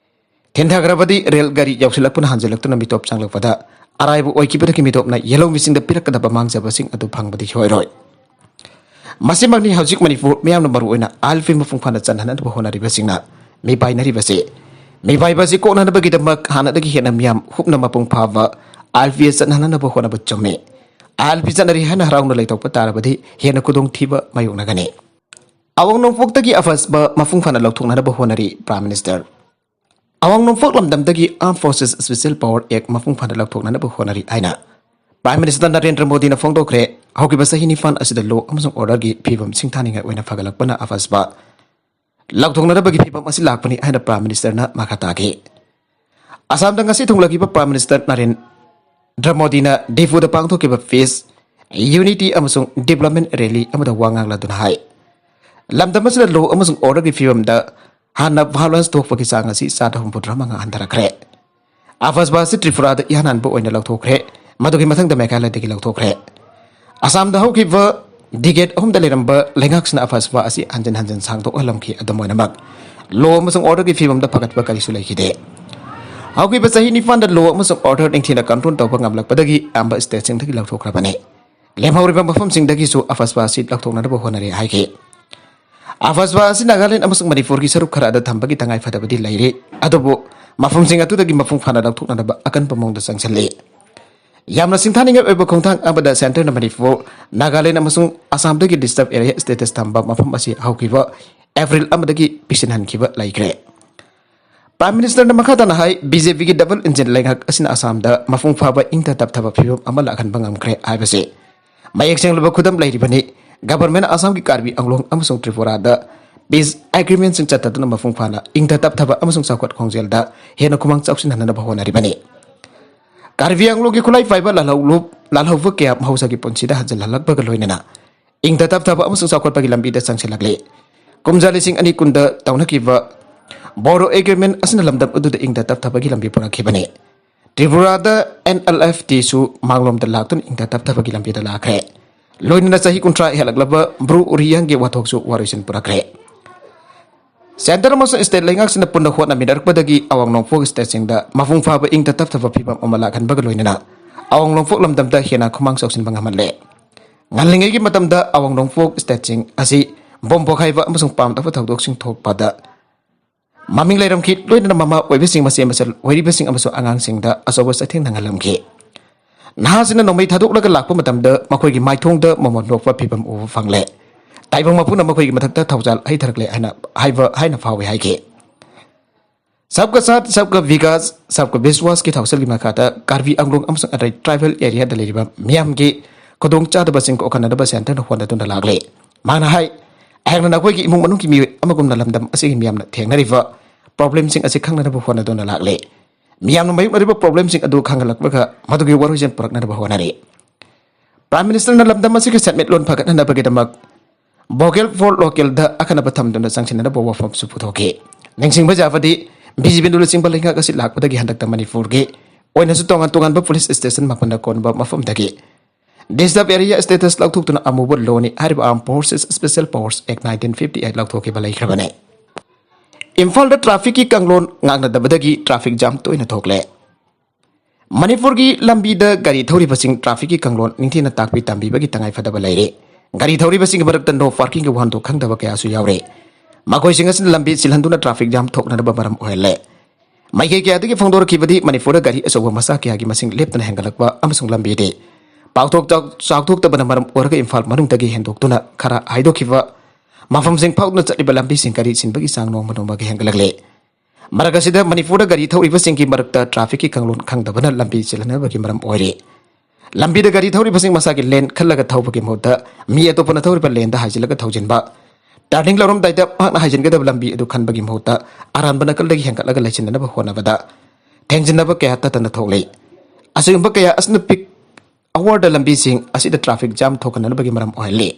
ꯊꯤꯟꯊꯈ꯭ꯔꯕꯗꯤ ꯔꯦꯜ ꯒꯥꯔꯤ ꯌꯧꯁꯤꯜꯂꯛꯄꯅ ꯍꯟꯖꯤꯜꯂꯛꯇꯨꯅ ꯃꯤꯇꯣꯞ ꯆꯪꯂꯛꯄꯗ ꯑꯔꯥꯏꯕ ꯑꯣꯏꯈꯤꯕꯗꯒꯤ ꯃꯤꯇꯣꯞꯅ ꯌꯦꯜꯍꯧꯃꯤꯁꯤꯡꯗ ꯄꯤꯔꯛꯀꯗꯕ ꯃꯥꯡꯖꯕꯁꯤꯡ ꯑꯗꯨ ꯐꯪꯕꯗꯤ ꯑꯣꯏꯔꯣꯏ꯫ ꯃꯁꯤꯃꯛꯅꯤ ꯍꯧꯖꯤꯛ ꯃꯅꯤꯄꯨꯔ ꯃꯤꯌꯥꯝꯅ ꯃꯔꯨꯑꯣꯏꯅ ILP ꯃꯄꯨꯡ ꯐꯥꯅ ꯆꯠꯍꯟꯅꯕ ꯍꯣꯠꯅꯔꯤꯕꯁꯤꯡꯅ ꯃꯤꯄꯥꯏꯅꯔꯤꯕꯁꯤ꯫ ꯃꯤꯄꯥꯏꯕ ꯑꯁꯤ ꯀꯣꯛꯅꯅꯕꯒꯤꯗꯃꯛ ꯍꯥꯟꯅꯗꯒꯤ ꯍꯦꯟꯅ ꯃꯤꯌꯥꯝ ꯍꯨꯞꯅ ꯃꯄꯨꯡ ꯐꯥꯕ ILP ꯆꯠꯅꯍꯟꯅꯕ ꯍꯣꯠꯅꯕ ꯆꯨꯝꯃꯤ꯫ ILP ꯆꯠꯅꯔꯤ ꯍꯥꯏꯅ ꯍꯔꯥꯎꯅ ꯂꯩꯊꯣꯛꯄ ꯇꯥꯔꯕꯗꯤ ꯍꯦꯟꯅ ꯈꯨꯗꯣꯡꯊꯤꯕ ꯃꯥꯌꯣꯛꯅꯒꯅꯤ꯫ ꯑꯋꯥꯡ ꯅꯣꯡꯄꯣꯛꯇꯒꯤ ꯑꯐꯕ ꯃꯄꯨꯡ ꯐꯥꯅ ꯂꯧꯊꯣꯛꯅꯅꯕ ꯍꯣꯠꯅꯔꯤ Prime Minister꯫ ꯑꯋꯥꯡ ꯅꯣꯡꯄꯣꯛ ꯂꯝꯗꯝꯗꯒꯤ Armed Forces Special Power Act ꯃꯄꯨꯡ ꯐꯥꯅ ꯂꯧꯊꯣꯛꯅꯅꯕ ꯍꯣꯠꯅꯔꯤ ꯍꯥꯏꯅ Prime Minister ꯅꯔꯦꯟꯗ꯭ꯔ ꯃꯣꯗꯤꯅ ꯐꯣꯡꯗꯣꯛꯈ꯭ꯔꯦ꯫ ꯍꯧꯈꯤꯕ ꯆꯍꯤ ꯅꯤꯄꯥꯟ ꯑꯁꯤꯗ law ꯑꯃꯁꯨꯡ orderꯒꯤ ꯐꯤꯕꯝ ꯁꯤꯡꯊꯥꯅꯤꯡꯉꯥꯏ ꯑꯣꯏꯅ ꯐꯒꯠꯂꯛꯄꯅ ꯑꯐꯕ ꯂꯧꯊꯣꯛꯅꯅꯕꯒꯤ ꯐꯤꯕꯝ ꯑꯁꯤ ꯂꯥꯛꯄꯅꯤ ꯍꯥꯏꯅ Prime Ministerꯅ ꯃꯈꯥ ꯇꯥꯈꯤ꯫ ꯑꯁꯥꯝꯗ ꯉꯁꯤ ꯊꯨꯡꯂꯈꯤꯕ Prime Minister ꯅꯔꯦꯟꯗ꯭ꯔ ꯃꯣꯗꯤꯅ ꯗꯤꯐꯨꯗ ꯄꯥꯡꯊꯣꯛꯈꯤꯕ Peace, Unity ꯑꯃꯁꯨꯡ Development Rally ꯑꯃꯗ ꯋꯥ ꯉꯥꯡꯂꯗꯨꯅ ꯍꯥꯏ, ꯂꯝꯗꯝ ꯑꯁꯤꯗ law ꯑꯃꯁꯨꯡ orderꯒꯤ ꯐꯤꯕꯝꯗ ꯍꯥꯟꯅ violence ꯊꯣꯛꯄꯒꯤ ꯆꯥꯡ ꯑꯁꯤ ꯆꯥꯗ ꯍꯨꯝꯐꯨꯇꯔꯥ ꯃꯉꯥ ꯍꯟꯊꯔꯛꯈ꯭ꯔꯦ꯫ ꯑꯐꯕ ꯑꯁꯤ ꯇ꯭ꯔꯤꯄꯨꯔꯥꯗ ꯏꯍꯥꯟ ꯍꯥꯟꯕ ꯑꯣꯏꯅ ꯂꯧꯊꯣꯛꯈ꯭ꯔꯦ꯫ ꯃꯗꯨꯒꯤ ꯃꯊꯪꯗ ꯃꯦꯘꯥꯂꯌꯗꯒꯤ ꯂꯧꯊꯣꯛꯈ꯭ꯔꯦ꯫ ꯑꯁꯥꯝꯗ ꯍꯧꯈꯤꯕ decade ꯑꯍꯨꯝꯗ ꯂꯩꯔꯝꯕ ꯂꯩꯉꯥꯛꯁꯤꯡꯅ ꯑꯐꯕ ꯑꯁꯤ ꯍꯟꯖꯤꯟ ꯍꯟꯖꯤꯟ ꯁꯥꯡꯗꯣꯛꯍꯜꯂꯝꯈꯤ꯫ ꯑꯗꯨꯝ ꯑꯣꯏꯅꯃꯛ, law ꯑꯃꯁꯨꯡ orderꯒꯤ ꯐꯤꯕꯝꯗ ꯐꯒꯠꯄ ꯀꯔꯤꯁꯨ ꯂꯩꯈꯤꯗꯦ꯫ ꯍꯧꯈꯤꯕ ꯆꯍꯤ ꯅꯤꯄꯥꯟꯗ law ꯑꯃꯁꯨꯡ order ꯅꯤꯡꯊꯤꯅ control ꯇꯧꯕ ꯉꯝꯂꯛꯄꯗꯒꯤ ꯑꯌꯥꯝꯕ stateꯁꯤꯡꯗꯒꯤ ꯂꯧꯊꯣꯛꯈ꯭ꯔꯕꯅꯤ꯫ ꯂꯦꯝꯍꯧꯔꯤꯕ ꯃꯐꯝꯁꯤꯡꯗꯒꯤꯁꯨ ꯑꯐꯕ ꯑꯁꯤ ꯂꯧꯊꯣꯛꯅꯅꯕ ꯍꯣꯠꯅꯔꯤ ꯍꯥꯏꯈꯤ꯫ ꯑꯐꯕ ꯑꯁꯤ ꯅꯥꯒꯥꯂꯦꯟ ꯑꯃꯁꯨꯡ ꯃꯅꯤꯄꯨꯔꯒꯤ ꯁꯔꯨꯛ ꯈꯔꯗ ꯊꯝꯕꯒꯤ ꯇꯉꯥꯏ ꯐꯗꯕꯗꯤ ꯂꯩꯔꯤ, ꯑꯗꯨꯕꯨ ꯃꯐꯝꯁꯤꯡ ꯑꯗꯨꯗꯒꯤ ꯃꯄꯨꯡ ꯐꯥꯅ ꯂꯧꯊꯣꯛꯅꯅꯕ ꯑꯀꯟꯕ ꯃꯑꯣꯡꯗ ꯆꯪꯁꯤꯜꯂꯤ꯫ ꯌꯥꯝꯅ ꯁꯤꯡꯊꯥꯅꯤꯡꯉꯥꯏ ꯑꯣꯏꯕ ꯈꯣꯡꯊꯥꯡ ꯑꯃꯗ ꯁꯦꯟꯇꯔꯅ ꯃꯅꯤꯄꯨꯔ, ꯅꯥꯒꯥꯂꯦꯟ ꯑꯃꯁꯨꯡ ꯑꯁꯥꯝꯗꯒꯤ ꯗꯤꯁꯇꯔꯕ ꯑꯦꯔꯤꯌꯥ ꯁ꯭ꯇꯦꯇꯁ ꯊꯝꯕ ꯃꯐꯝ ꯑꯁꯤ ꯍꯧꯈꯤꯕ ꯑꯦꯄ꯭ꯔꯤꯜ ꯑꯃꯗꯒꯤ ꯄꯤꯁꯤꯟꯍꯟꯈꯤꯕ ꯂꯩꯈ꯭ꯔꯦ꯫ ꯄ꯭ꯔꯥꯏꯝ ꯃꯤꯅꯤꯁꯇꯔꯅ ꯃꯈꯥ ꯇꯥꯅ ꯍꯥꯏ, ꯕꯤ ꯖꯦ ꯄꯤꯒꯤ ꯗꯕꯜ ꯏꯟꯖꯤꯟ ꯂꯩꯉꯥꯛ ꯑꯁꯤꯅ ꯑꯁꯥꯝꯗ ꯃꯄꯨꯡ ꯐꯥꯕ ꯏꯪꯊ ꯇꯞꯊꯕ ꯐꯤꯕꯝ ꯑꯃ ꯂꯥꯛꯍꯟꯕ ꯉꯝꯈ꯭ꯔꯦ ꯍꯥꯏꯕꯁꯤ ꯃꯌꯦꯛ ꯁꯦꯡꯂꯕ ꯈꯨꯗꯝ ꯂꯩꯔꯤꯕꯅꯤ꯫ ꯒꯚꯔꯟꯃꯦꯟꯠ ꯑꯁꯥꯝꯒꯤ ꯀꯥꯔꯕꯤ ꯑꯪꯂꯣꯡ ꯑꯃꯁꯨꯡ ꯇ꯭ꯔꯤꯄꯨꯔꯥꯗ ꯄꯤꯁ ꯑꯦꯒ꯭ꯔꯤꯃꯦꯟꯠꯁꯤꯡ ꯆꯠꯊꯗꯨꯅ ꯃꯄꯨꯡ ꯐꯥꯅ ꯏꯪꯊ ꯇꯞꯊꯕ ꯑꯃꯁꯨꯡ ꯆꯥꯎꯈꯠ ꯈꯣꯡꯖꯦꯜꯗ ꯍꯦꯟꯅ ꯈꯨꯃꯥꯡ ꯆꯥꯎꯁꯤꯟꯍꯟꯅꯕ ꯍꯣꯠꯅꯔꯤꯕꯅꯤ꯫ ꯀꯥꯔꯕꯤ ꯑꯪꯂꯣꯡꯒꯤ ꯈꯨꯠꯂꯥꯏ ꯄꯥꯏꯕ ꯂꯥꯜꯍꯧꯂꯨꯞ-, ꯂꯥꯜꯍꯧꯕ ꯀꯌꯥ ꯃꯍꯧꯁꯥꯒꯤ ꯄꯨꯟꯁꯤꯗ ꯍꯟꯖꯤꯜꯍꯜꯂꯛꯄꯒ ꯂꯣꯏꯅꯅ ꯏꯪꯊ ꯇꯞꯊꯕ ꯑꯃꯁꯨꯡ ꯆꯥꯎꯈꯠꯄꯒꯤ ꯂꯝꯕꯤꯗ ꯆꯪꯁꯤꯜꯂꯛꯂꯤ꯫ ꯀꯨꯝꯖꯥ ꯂꯤꯁꯤꯡ ꯑꯅꯤ ꯀꯨꯟꯗ ꯇꯧꯅꯈꯤꯕ ꯕꯣꯔꯣ ꯑꯦꯒ꯭ꯔꯤꯃꯦꯟꯠ ꯑꯁꯤꯅ ꯂꯝꯗꯝ ꯑꯗꯨꯗ ꯏꯪꯊ ꯇꯞꯊꯕꯒꯤ ꯂꯝꯕꯤ ꯄꯨꯔꯛꯈꯤꯕꯅꯤ꯫ ꯇ꯭ꯔꯤꯄꯨꯔꯥꯗ ꯑꯦꯟ ꯑꯦꯜ ꯑꯦꯐ ꯇꯤꯁꯨ ꯃꯥꯡꯂꯣꯝꯗ ꯂꯥꯛꯇꯨꯅ ꯏꯪꯊ ꯇꯞꯊꯕꯒꯤ ꯂꯝꯕꯤꯗ ꯂꯥꯛꯈ꯭ꯔꯦ꯫ ꯂꯣꯏꯅꯅ ꯆꯍꯤ ꯀꯨꯟꯊ꯭ꯔꯥ ꯍꯦꯜꯂꯛꯂꯕ ꯕ꯭ꯔꯨ ꯔꯤꯌꯥꯡꯒꯤ ꯋꯥꯊꯣꯛꯁꯨ ꯋꯥꯔꯣꯏꯁꯤꯟ ꯄꯨꯔꯛꯈ꯭ꯔꯦ꯫ ꯁꯦꯟꯇꯔ ꯑꯃꯁꯨꯡ ꯁ꯭ꯇꯦꯠ ꯂꯩꯉꯥꯛꯁꯤꯡꯅ ꯄꯨꯟꯅ ꯍꯣꯠꯅꯃꯤꯟꯅꯔꯛꯄꯗꯒꯤ ꯑꯋꯥꯡ ꯅꯣꯡꯄꯣꯛ ꯁ꯭ꯇꯦꯠꯁꯤꯡꯗ ꯃꯄꯨꯡ ꯐꯥꯕ ꯏꯪꯊ ꯇꯞꯊꯕ ꯐꯤꯕꯝ ꯑꯃ ꯂꯥꯛꯍꯟꯕꯒ ꯂꯣꯏꯅꯅ ꯑꯋꯥꯡ ꯅꯣꯡꯄꯣꯛ ꯂꯝꯗꯝꯗ ꯍꯦꯟꯅ ꯈꯨꯃꯥꯡ ꯆꯥꯎꯁꯤꯟꯕ ꯉꯝꯍꯜꯂꯦ꯫ ꯉꯜꯂꯤꯉꯩꯒꯤ ꯃꯇꯝꯗ ꯑꯋꯥꯡ ꯅꯣꯡꯄꯣꯛ ꯁ꯭ꯇꯦꯠꯁꯤꯡ ꯑꯁꯤ ꯕꯣꯝ ꯄꯣꯈꯥꯏꯕ ꯑꯃꯁꯨꯡ ꯄꯥꯝꯗꯕ ꯊꯧꯗꯣꯛꯁꯤꯡ ꯊꯣꯛꯄꯗ ꯃꯃꯤꯡ ꯂꯩꯔꯝꯈꯤ꯫ ꯂꯣꯏꯅꯅ ꯃꯃꯥ ꯑꯣꯏꯕꯁꯤꯡ, ꯃꯆꯦ ꯃꯆꯜ ꯑꯣꯏꯔꯤꯕꯁꯤꯡ ꯑꯃꯁꯨꯡ ꯑꯉꯥꯡꯁꯤꯡꯗ ꯑꯆꯧꯕ ꯆꯩꯊꯦꯡ ꯅꯪꯍꯜꯂꯝꯈꯤ꯫ ꯅꯍꯥꯁꯤꯡꯅ ꯅꯣꯡꯃꯩ ꯊꯥꯗꯣꯛꯂꯒ ꯂꯥꯛꯄ ꯃꯇꯝꯗ ꯃꯈꯣꯏꯒꯤ ꯃꯥꯏꯊꯣꯡꯗ ꯃꯃꯣꯟ ꯅꯣꯛꯄ ꯐꯤꯕꯝ ꯎꯕ ꯐꯪꯂꯦ꯫ ꯇꯥꯏꯕꯪ ꯃꯄꯨꯅ ꯃꯈꯣꯏꯒꯤ ꯃꯊꯛꯇ ꯊꯧꯖꯥꯜ ꯍꯩꯊꯔꯛꯂꯦ ꯍꯥꯏꯅ ꯍꯥꯏꯕ ꯍꯥꯏꯅ ꯐꯥꯎꯏ ꯍꯥꯏꯈꯤ꯫ ꯁꯕꯀꯥ ꯁꯥꯊ, ꯁꯕꯀꯥ ꯕꯤꯀꯥꯁ, ꯁꯕꯀꯥ ꯕꯤꯁꯋꯥꯁꯀꯤ ꯊꯧꯁꯤꯜꯒꯤ ꯃꯈꯥꯗ ꯀꯥꯔꯕꯤ ꯑꯪꯂꯣꯡ ꯑꯃꯁꯨꯡ ꯑꯇꯩ ꯇ꯭ꯔꯥꯏꯕꯦꯜ ꯑꯦꯔꯤꯌꯥꯗ ꯂꯩꯔꯤꯕ ꯃꯤꯌꯥꯝꯒꯤ ꯈꯨꯗꯣꯡꯆꯥꯗꯕꯁꯤꯡ ꯀꯣꯛꯍꯟꯅꯕ ꯁꯦꯟꯇꯔꯅ ꯍꯣꯠꯅꯗꯨꯅ ꯂꯥꯛꯂꯤ꯫ ꯃꯥꯅ ꯍꯥꯏ, ꯑꯩꯍꯥꯛꯅ ꯅꯈꯣꯏꯒꯤ ꯏꯃꯨꯡ ꯃꯅꯨꯡꯒꯤ ꯃꯤꯑꯣꯏ ꯑꯃꯒꯨꯝꯅ ꯂꯝꯗꯝ ꯑꯁꯤꯒꯤ ꯃꯤꯌꯥꯝꯅ ꯊꯦꯡꯅꯔꯤꯕ ꯄ꯭ꯔꯣꯕ꯭ꯂꯦꯝꯁꯤꯡ ꯑꯁꯤ ꯈꯪꯅꯅꯕ ꯍꯣꯠꯅꯗꯨꯅ ꯂꯥꯛꯂꯤ꯫ ꯃꯤꯌꯥꯝꯅ ꯃꯥꯌꯣꯛꯅꯔꯤꯕ ꯄ꯭ꯔꯣꯕ꯭ꯂꯦꯝꯁꯤꯡ ꯑꯗꯨ ꯈꯪꯍꯜꯂꯛꯄꯒ ꯃꯗꯨꯒꯤ ꯋꯥꯔꯣꯏꯁꯤꯟ ꯄꯨꯔꯛꯅꯅꯕ ꯍꯣꯠꯅꯔꯤ꯫ ꯄ꯭ꯔꯥꯏꯝ ꯃꯤꯅꯤꯁꯇꯔꯅ ꯂꯝꯗꯝ ꯑꯁꯤꯒꯤ ꯁꯦꯟꯃꯤꯠꯂꯣꯟ ꯐꯒꯠꯅꯅꯕꯒꯤꯗꯃꯛ ꯚꯣꯀꯦꯜ ꯐꯣꯔ ꯂꯣꯀꯦꯜꯗ ꯑꯈꯟꯅꯕ ꯊꯝꯗꯨꯅ ꯆꯪꯁꯤꯟꯅꯅꯕ ꯋꯥꯐꯝꯁꯨ ꯄꯨꯊꯣꯛꯈꯤ꯫ ꯅꯤꯡꯁꯤꯡꯕ ꯌꯥꯕꯗꯤ, ꯕꯤ ꯖꯦ ꯄꯤꯅ ꯂꯨꯆꯤꯡꯕ ꯂꯩꯉꯥꯛ ꯑꯁꯤ ꯂꯥꯛꯄꯗꯒꯤ ꯍꯟꯗꯛꯇ ꯃꯅꯤꯄꯨꯔꯒꯤ ꯑꯣꯏꯅꯁꯨ ꯇꯣꯉꯥꯟ ꯇꯣꯉꯥꯟꯕ ꯄꯨꯂꯤꯁ ꯁ꯭ꯇꯦꯁꯟ ꯃꯥꯄꯟꯅ ꯀꯣꯟꯕ ꯃꯐꯝꯗꯒꯤ ꯗꯤꯁꯇꯔꯕ ꯑꯦꯔꯤꯌꯥ ꯁ꯭ꯇꯦꯇꯁ ꯂꯧꯊꯣꯛꯇꯨꯅ ꯑꯃꯨꯕ ꯂꯣꯅꯤ ꯍꯥꯏꯔꯤꯕ Armed Forces Special Powers Act nineteen fifty eight ꯂꯧꯊꯣꯛꯈꯤꯕ ꯂꯩꯈ꯭ꯔꯕꯅꯤ꯫ ꯏꯝꯐꯥꯜꯗ ꯇ꯭ꯔꯥꯐꯤꯛꯀꯤ ꯀꯥꯡꯂꯣꯟ ꯉꯥꯛꯅꯗꯕꯗꯒꯤ ꯇ꯭ꯔꯥꯐꯤꯛ ꯖꯥꯝ ꯇꯣꯏꯅ ꯊꯣꯛꯂꯦ꯫ ꯃꯅꯤꯄꯨꯔꯒꯤ ꯂꯝꯕꯤꯗ ꯒꯥꯔꯤ ꯊꯧꯔꯤꯕꯁꯤꯡ ꯇ꯭ꯔꯥꯐꯤꯛꯀꯤ ꯀꯥꯡꯂꯣꯟ ꯅꯤꯡꯊꯤꯅ ꯇꯥꯛꯄꯤ ꯇꯝꯕꯤꯕꯒꯤ ꯇꯉꯥꯏꯐꯗꯕ ꯂꯩꯔꯦ꯫ ꯒꯥꯔꯤ ꯊꯧꯔꯤꯕꯁꯤꯡꯒꯤ ꯃꯔꯛꯇ ꯅꯣ ꯄꯥꯔꯀꯤꯡꯒꯤ ꯋꯥꯍꯟꯊꯣꯛ ꯈꯪꯗꯕ ꯀꯌꯥꯁꯨ ꯌꯥꯎꯔꯦ꯫ ꯃꯈꯣꯏꯁꯤꯡ ꯑꯁꯤꯅ ꯂꯝꯕꯤ ꯁꯤꯜꯍꯟꯗꯨꯅ ꯇ꯭ꯔꯥꯐꯤꯛ ꯖꯥꯝ ꯊꯣꯛꯅꯅꯕ ꯃꯔꯝ ꯑꯣꯏꯍꯜꯂꯦ꯫ ꯃꯥꯏꯀꯩ ꯀꯌꯥꯗꯒꯤ ꯐꯣꯡꯗꯣꯔꯛꯈꯤꯕꯗꯤ ꯃꯅꯤꯄꯨꯔꯗ ꯒꯥꯔꯤ ꯑꯆꯧꯕ ꯃꯆꯥ ꯀꯌꯥꯒꯤ ꯃꯁꯤꯡ ꯂꯦꯞꯇꯅ ꯍꯦꯟꯒꯠꯂꯛꯄ ꯑꯃꯁꯨꯡ ꯂꯝꯕꯤꯗꯤ ꯄꯥꯛꯊꯣꯛ ꯆꯥꯎ-, ꯆꯥꯎꯊꯣꯛꯇꯕꯅ ꯃꯔꯝ ꯑꯣꯏꯔꯒ ꯏꯝꯐꯥꯜ ꯃꯅꯨꯡꯗꯒꯤ ꯍꯦꯟꯗꯣꯛꯇꯨꯅ ꯈꯔ ꯍꯥꯏꯗꯣꯛꯈꯤꯕ ꯃꯐꯝꯁꯤꯡ ꯐꯥꯎꯗꯨꯅ ꯆꯠꯂꯤꯕ ꯂꯝꯕꯤꯁꯤꯡ ꯒꯥꯔꯤ ꯆꯤꯟꯕꯒꯤ ꯆꯥꯡ ꯅꯣꯡꯃ ꯅꯣꯡꯃꯒꯤ ꯍꯦꯟꯒꯠꯂꯛꯂꯦ꯫ ꯃꯔꯛ ꯑꯁꯤꯗ ꯃꯅꯤꯄꯨꯔꯗ ꯒꯥꯔꯤ ꯊꯧꯔꯤꯕꯁꯤꯡꯒꯤ ꯃꯔꯛꯇ ꯇ꯭ꯔꯥꯐꯤꯛꯀꯤ ꯀꯥꯡꯂꯣꯟ ꯈꯪꯗꯕꯅ ꯂꯝꯕꯤ ꯆꯤꯜꯍꯟꯅꯕꯒꯤ ꯃꯔꯝ ꯑꯣꯏꯔꯤ꯫ ꯂꯝꯕꯤꯗ ꯒꯥꯔꯤ ꯊꯧꯔꯤꯕꯁꯤꯡ ꯃꯁꯥꯒꯤ ꯂꯦꯟ ꯈꯜꯂꯒ ꯊꯧꯕꯒꯤ ꯃꯍꯨꯠꯇ ꯃꯤ ꯑꯇꯣꯞꯄꯅ ꯊꯧꯔꯤꯕ ꯂꯦꯟꯗ ꯍꯥꯏꯖꯤꯜꯂꯒ ꯊꯧꯖꯤꯟꯕ, ꯇꯔꯅꯤꯡ ꯂꯧꯔꯝꯗꯥꯏꯗ ꯃꯍꯥꯛꯅ ꯍꯥꯏꯖꯤꯟꯒꯗꯕ ꯂꯝꯕꯤ ꯑꯗꯨ ꯈꯟꯕꯒꯤ ꯃꯍꯨꯠꯇ ꯑꯔꯥꯟꯕ ꯅꯥꯀꯜꯗꯒꯤ ꯍꯦꯟꯒꯠꯂꯒ ꯂꯩꯁꯤꯟꯅꯅꯕ ꯍꯣꯠꯅꯕꯗ ꯊꯦꯡꯖꯤꯟꯅꯕ ꯀꯌꯥ ꯇꯠꯇꯅ ꯊꯣꯛꯂꯤ꯫ ꯑꯁꯤꯒꯨꯝꯕ ꯀꯌꯥ ꯑꯁꯤꯅ ꯄꯤꯛ ꯑꯋꯥꯔꯗ ꯂꯝꯕꯤꯁꯤꯡ ꯑꯁꯤꯗ ꯇ꯭ꯔꯥꯐꯤꯛ ꯖꯥꯝ ꯊꯣꯛꯍꯟꯅꯕꯒꯤ ꯃꯔꯝ ꯑꯣꯏꯍꯜꯂꯤ꯫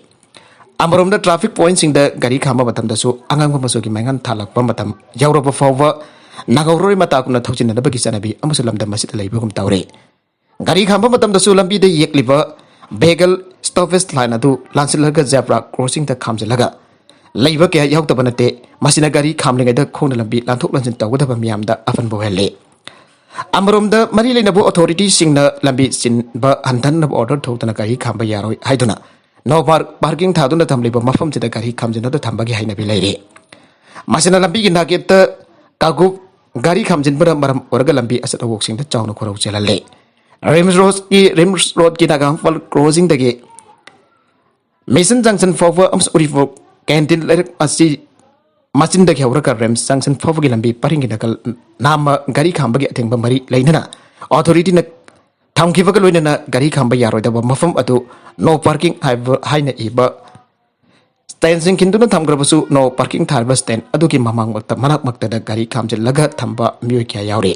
ꯑꯃꯔꯣꯝꯗ ꯇ꯭ꯔꯥꯐꯤꯛ ꯄꯣꯏꯟꯠꯁꯤꯡꯗ ꯒꯥꯔꯤ ꯈꯥꯝꯕ ꯃꯇꯝꯗꯁꯨ ꯑꯉꯥꯡꯕ ꯃꯆꯨꯒꯤ ꯃꯩꯉꯥꯟ ꯊꯥꯜꯂꯛꯄ ꯃꯇꯝ ꯌꯧꯔꯕ ꯐꯥꯎꯕ ꯅꯥꯒꯧꯔꯣꯏ ꯃꯇꯥꯒꯨꯝꯅ ꯊꯧꯖꯤꯟꯅꯅꯕꯒꯤ ꯆꯠꯅꯕꯤ ꯑꯃꯁꯨ ꯂꯝꯗꯝ ꯑꯁꯤꯗ ꯂꯩꯕꯒꯨꯝ ꯇꯧꯔꯤ꯫ ꯒꯥꯔꯤ ꯈꯥꯝꯕ ꯃꯇꯝꯗꯁꯨ ꯂꯝꯕꯤꯗ ꯌꯦꯛꯂꯤꯕ vehicle stoppage line ꯑꯗꯨ ꯂꯥꯟꯁꯤꯜꯂꯒ zebra crossingꯗ ꯈꯥꯝꯖꯤꯜꯂꯒ ꯂꯩꯕ ꯀꯌꯥ ꯌꯥꯎꯗꯕ ꯅꯠꯇꯦ꯫ ꯃꯁꯤꯅ ꯒꯥꯔꯤ ꯈꯥꯝꯂꯤꯉꯩꯗ ꯈꯣꯡꯅ ꯂꯝꯕꯤ ꯂꯥꯟꯊꯣꯛ ꯂꯥꯟꯁꯤꯟ ꯇꯧꯒꯗꯕ ꯃꯤꯌꯥꯝꯗ ꯑꯄꯟꯕ ꯑꯣꯏꯍꯜꯂꯤ꯫ ꯑꯃꯔꯣꯝꯗ ꯃꯔꯤ ꯂꯩꯅꯕ ꯑꯣꯊꯣꯔꯤꯇꯤꯁꯤꯡꯅ ꯂꯝꯕꯤ ꯆꯤꯟꯕ ꯍꯟꯊꯅꯕ ꯑꯣꯔꯗꯔ ꯊꯣꯛꯇꯅ ꯒꯥꯔꯤ ꯈꯥꯝꯕ ꯌꯥꯔꯣꯏ ꯍꯥꯏꯗꯨꯅ no park parking ꯊꯥꯗꯨꯅ ꯊꯝꯂꯤꯕ ꯃꯐꯝꯁꯤꯗ ꯒꯥꯔꯤ ꯈꯥꯝꯖꯤꯟꯗꯨꯅ ꯊꯝꯕꯒꯤ ꯍꯩꯅꯕꯤ ꯂꯩꯔꯤ꯫ ꯃꯁꯤꯅ ꯂꯝꯕꯤꯒꯤ ꯅꯥꯀꯦꯠꯇ ꯀꯥꯡꯂꯨꯞ ꯒꯥꯔꯤ ꯈꯥꯝꯖꯤꯟꯕꯅ ꯃꯔꯝ ꯑꯣꯏꯔꯒ ꯂꯝꯕꯤ ꯑꯆꯠ ꯑꯋꯣꯛꯁꯤꯡꯗ ꯆꯥꯎꯅ ꯈꯣꯏꯔꯧ ꯆꯦꯜꯍꯜꯂꯦ꯫ ꯔꯤꯝꯁ ꯔꯣꯗꯀꯤ, ꯔꯤꯝꯁ ꯔꯣꯗꯀꯤ ꯅꯥꯒꯥꯝꯄꯥꯜ ꯀ꯭ꯔꯣꯁꯤꯡꯗꯒꯤ ꯃꯤꯁꯟ ꯖꯪꯁꯟ ꯐꯥꯎꯕ ꯑꯃꯁꯨꯡ ꯎꯔꯤꯄꯣꯛ ꯀꯦꯟꯇꯤꯟ ꯂꯩꯔꯛ ꯑꯁꯤ ꯃꯆꯤꯟꯗꯒꯤ ꯍꯧꯔꯒ ꯔꯤꯝꯁ ꯖꯪꯁꯟ ꯐꯥꯎꯕꯒꯤ ꯂꯝꯕꯤ ꯄꯔꯤꯡꯒꯤ ꯅꯥꯀꯜ ꯅꯥꯝꯃ ꯒꯥꯔꯤ ꯈꯥꯝꯕꯒꯤ ꯑꯊꯤꯡꯕ ꯃꯔꯤ ꯂꯩꯅꯅ ꯑꯣꯊꯣꯔꯤꯇꯤꯅ ꯊꯝꯈꯤꯕꯒ ꯂꯣꯏꯅꯅ ꯒꯥꯔꯤ ꯈꯥꯝꯕ ꯌꯥꯔꯣꯏꯗꯕ ꯃꯐꯝ ꯑꯗꯨ no parking ꯍꯥꯏꯕ, ꯍꯥꯏꯅ ꯏꯕ ꯁ꯭ꯇꯦꯟꯁꯤꯡ ꯈꯤꯟꯗꯨꯅ ꯊꯝꯈ꯭ꯔꯕꯁꯨ no parking ꯊꯥꯔꯤꯕ ꯁ꯭ꯇꯦꯟ ꯑꯗꯨꯒꯤ ꯃꯃꯥꯡꯃꯛꯇ, ꯃꯅꯥꯛꯃꯛꯇꯗ ꯒꯥꯔꯤ ꯈꯥꯝꯖꯤꯜꯂꯒ ꯊꯝꯕ ꯃꯤꯑꯣꯏ ꯀꯌꯥ ꯌꯥꯎꯔꯤ꯫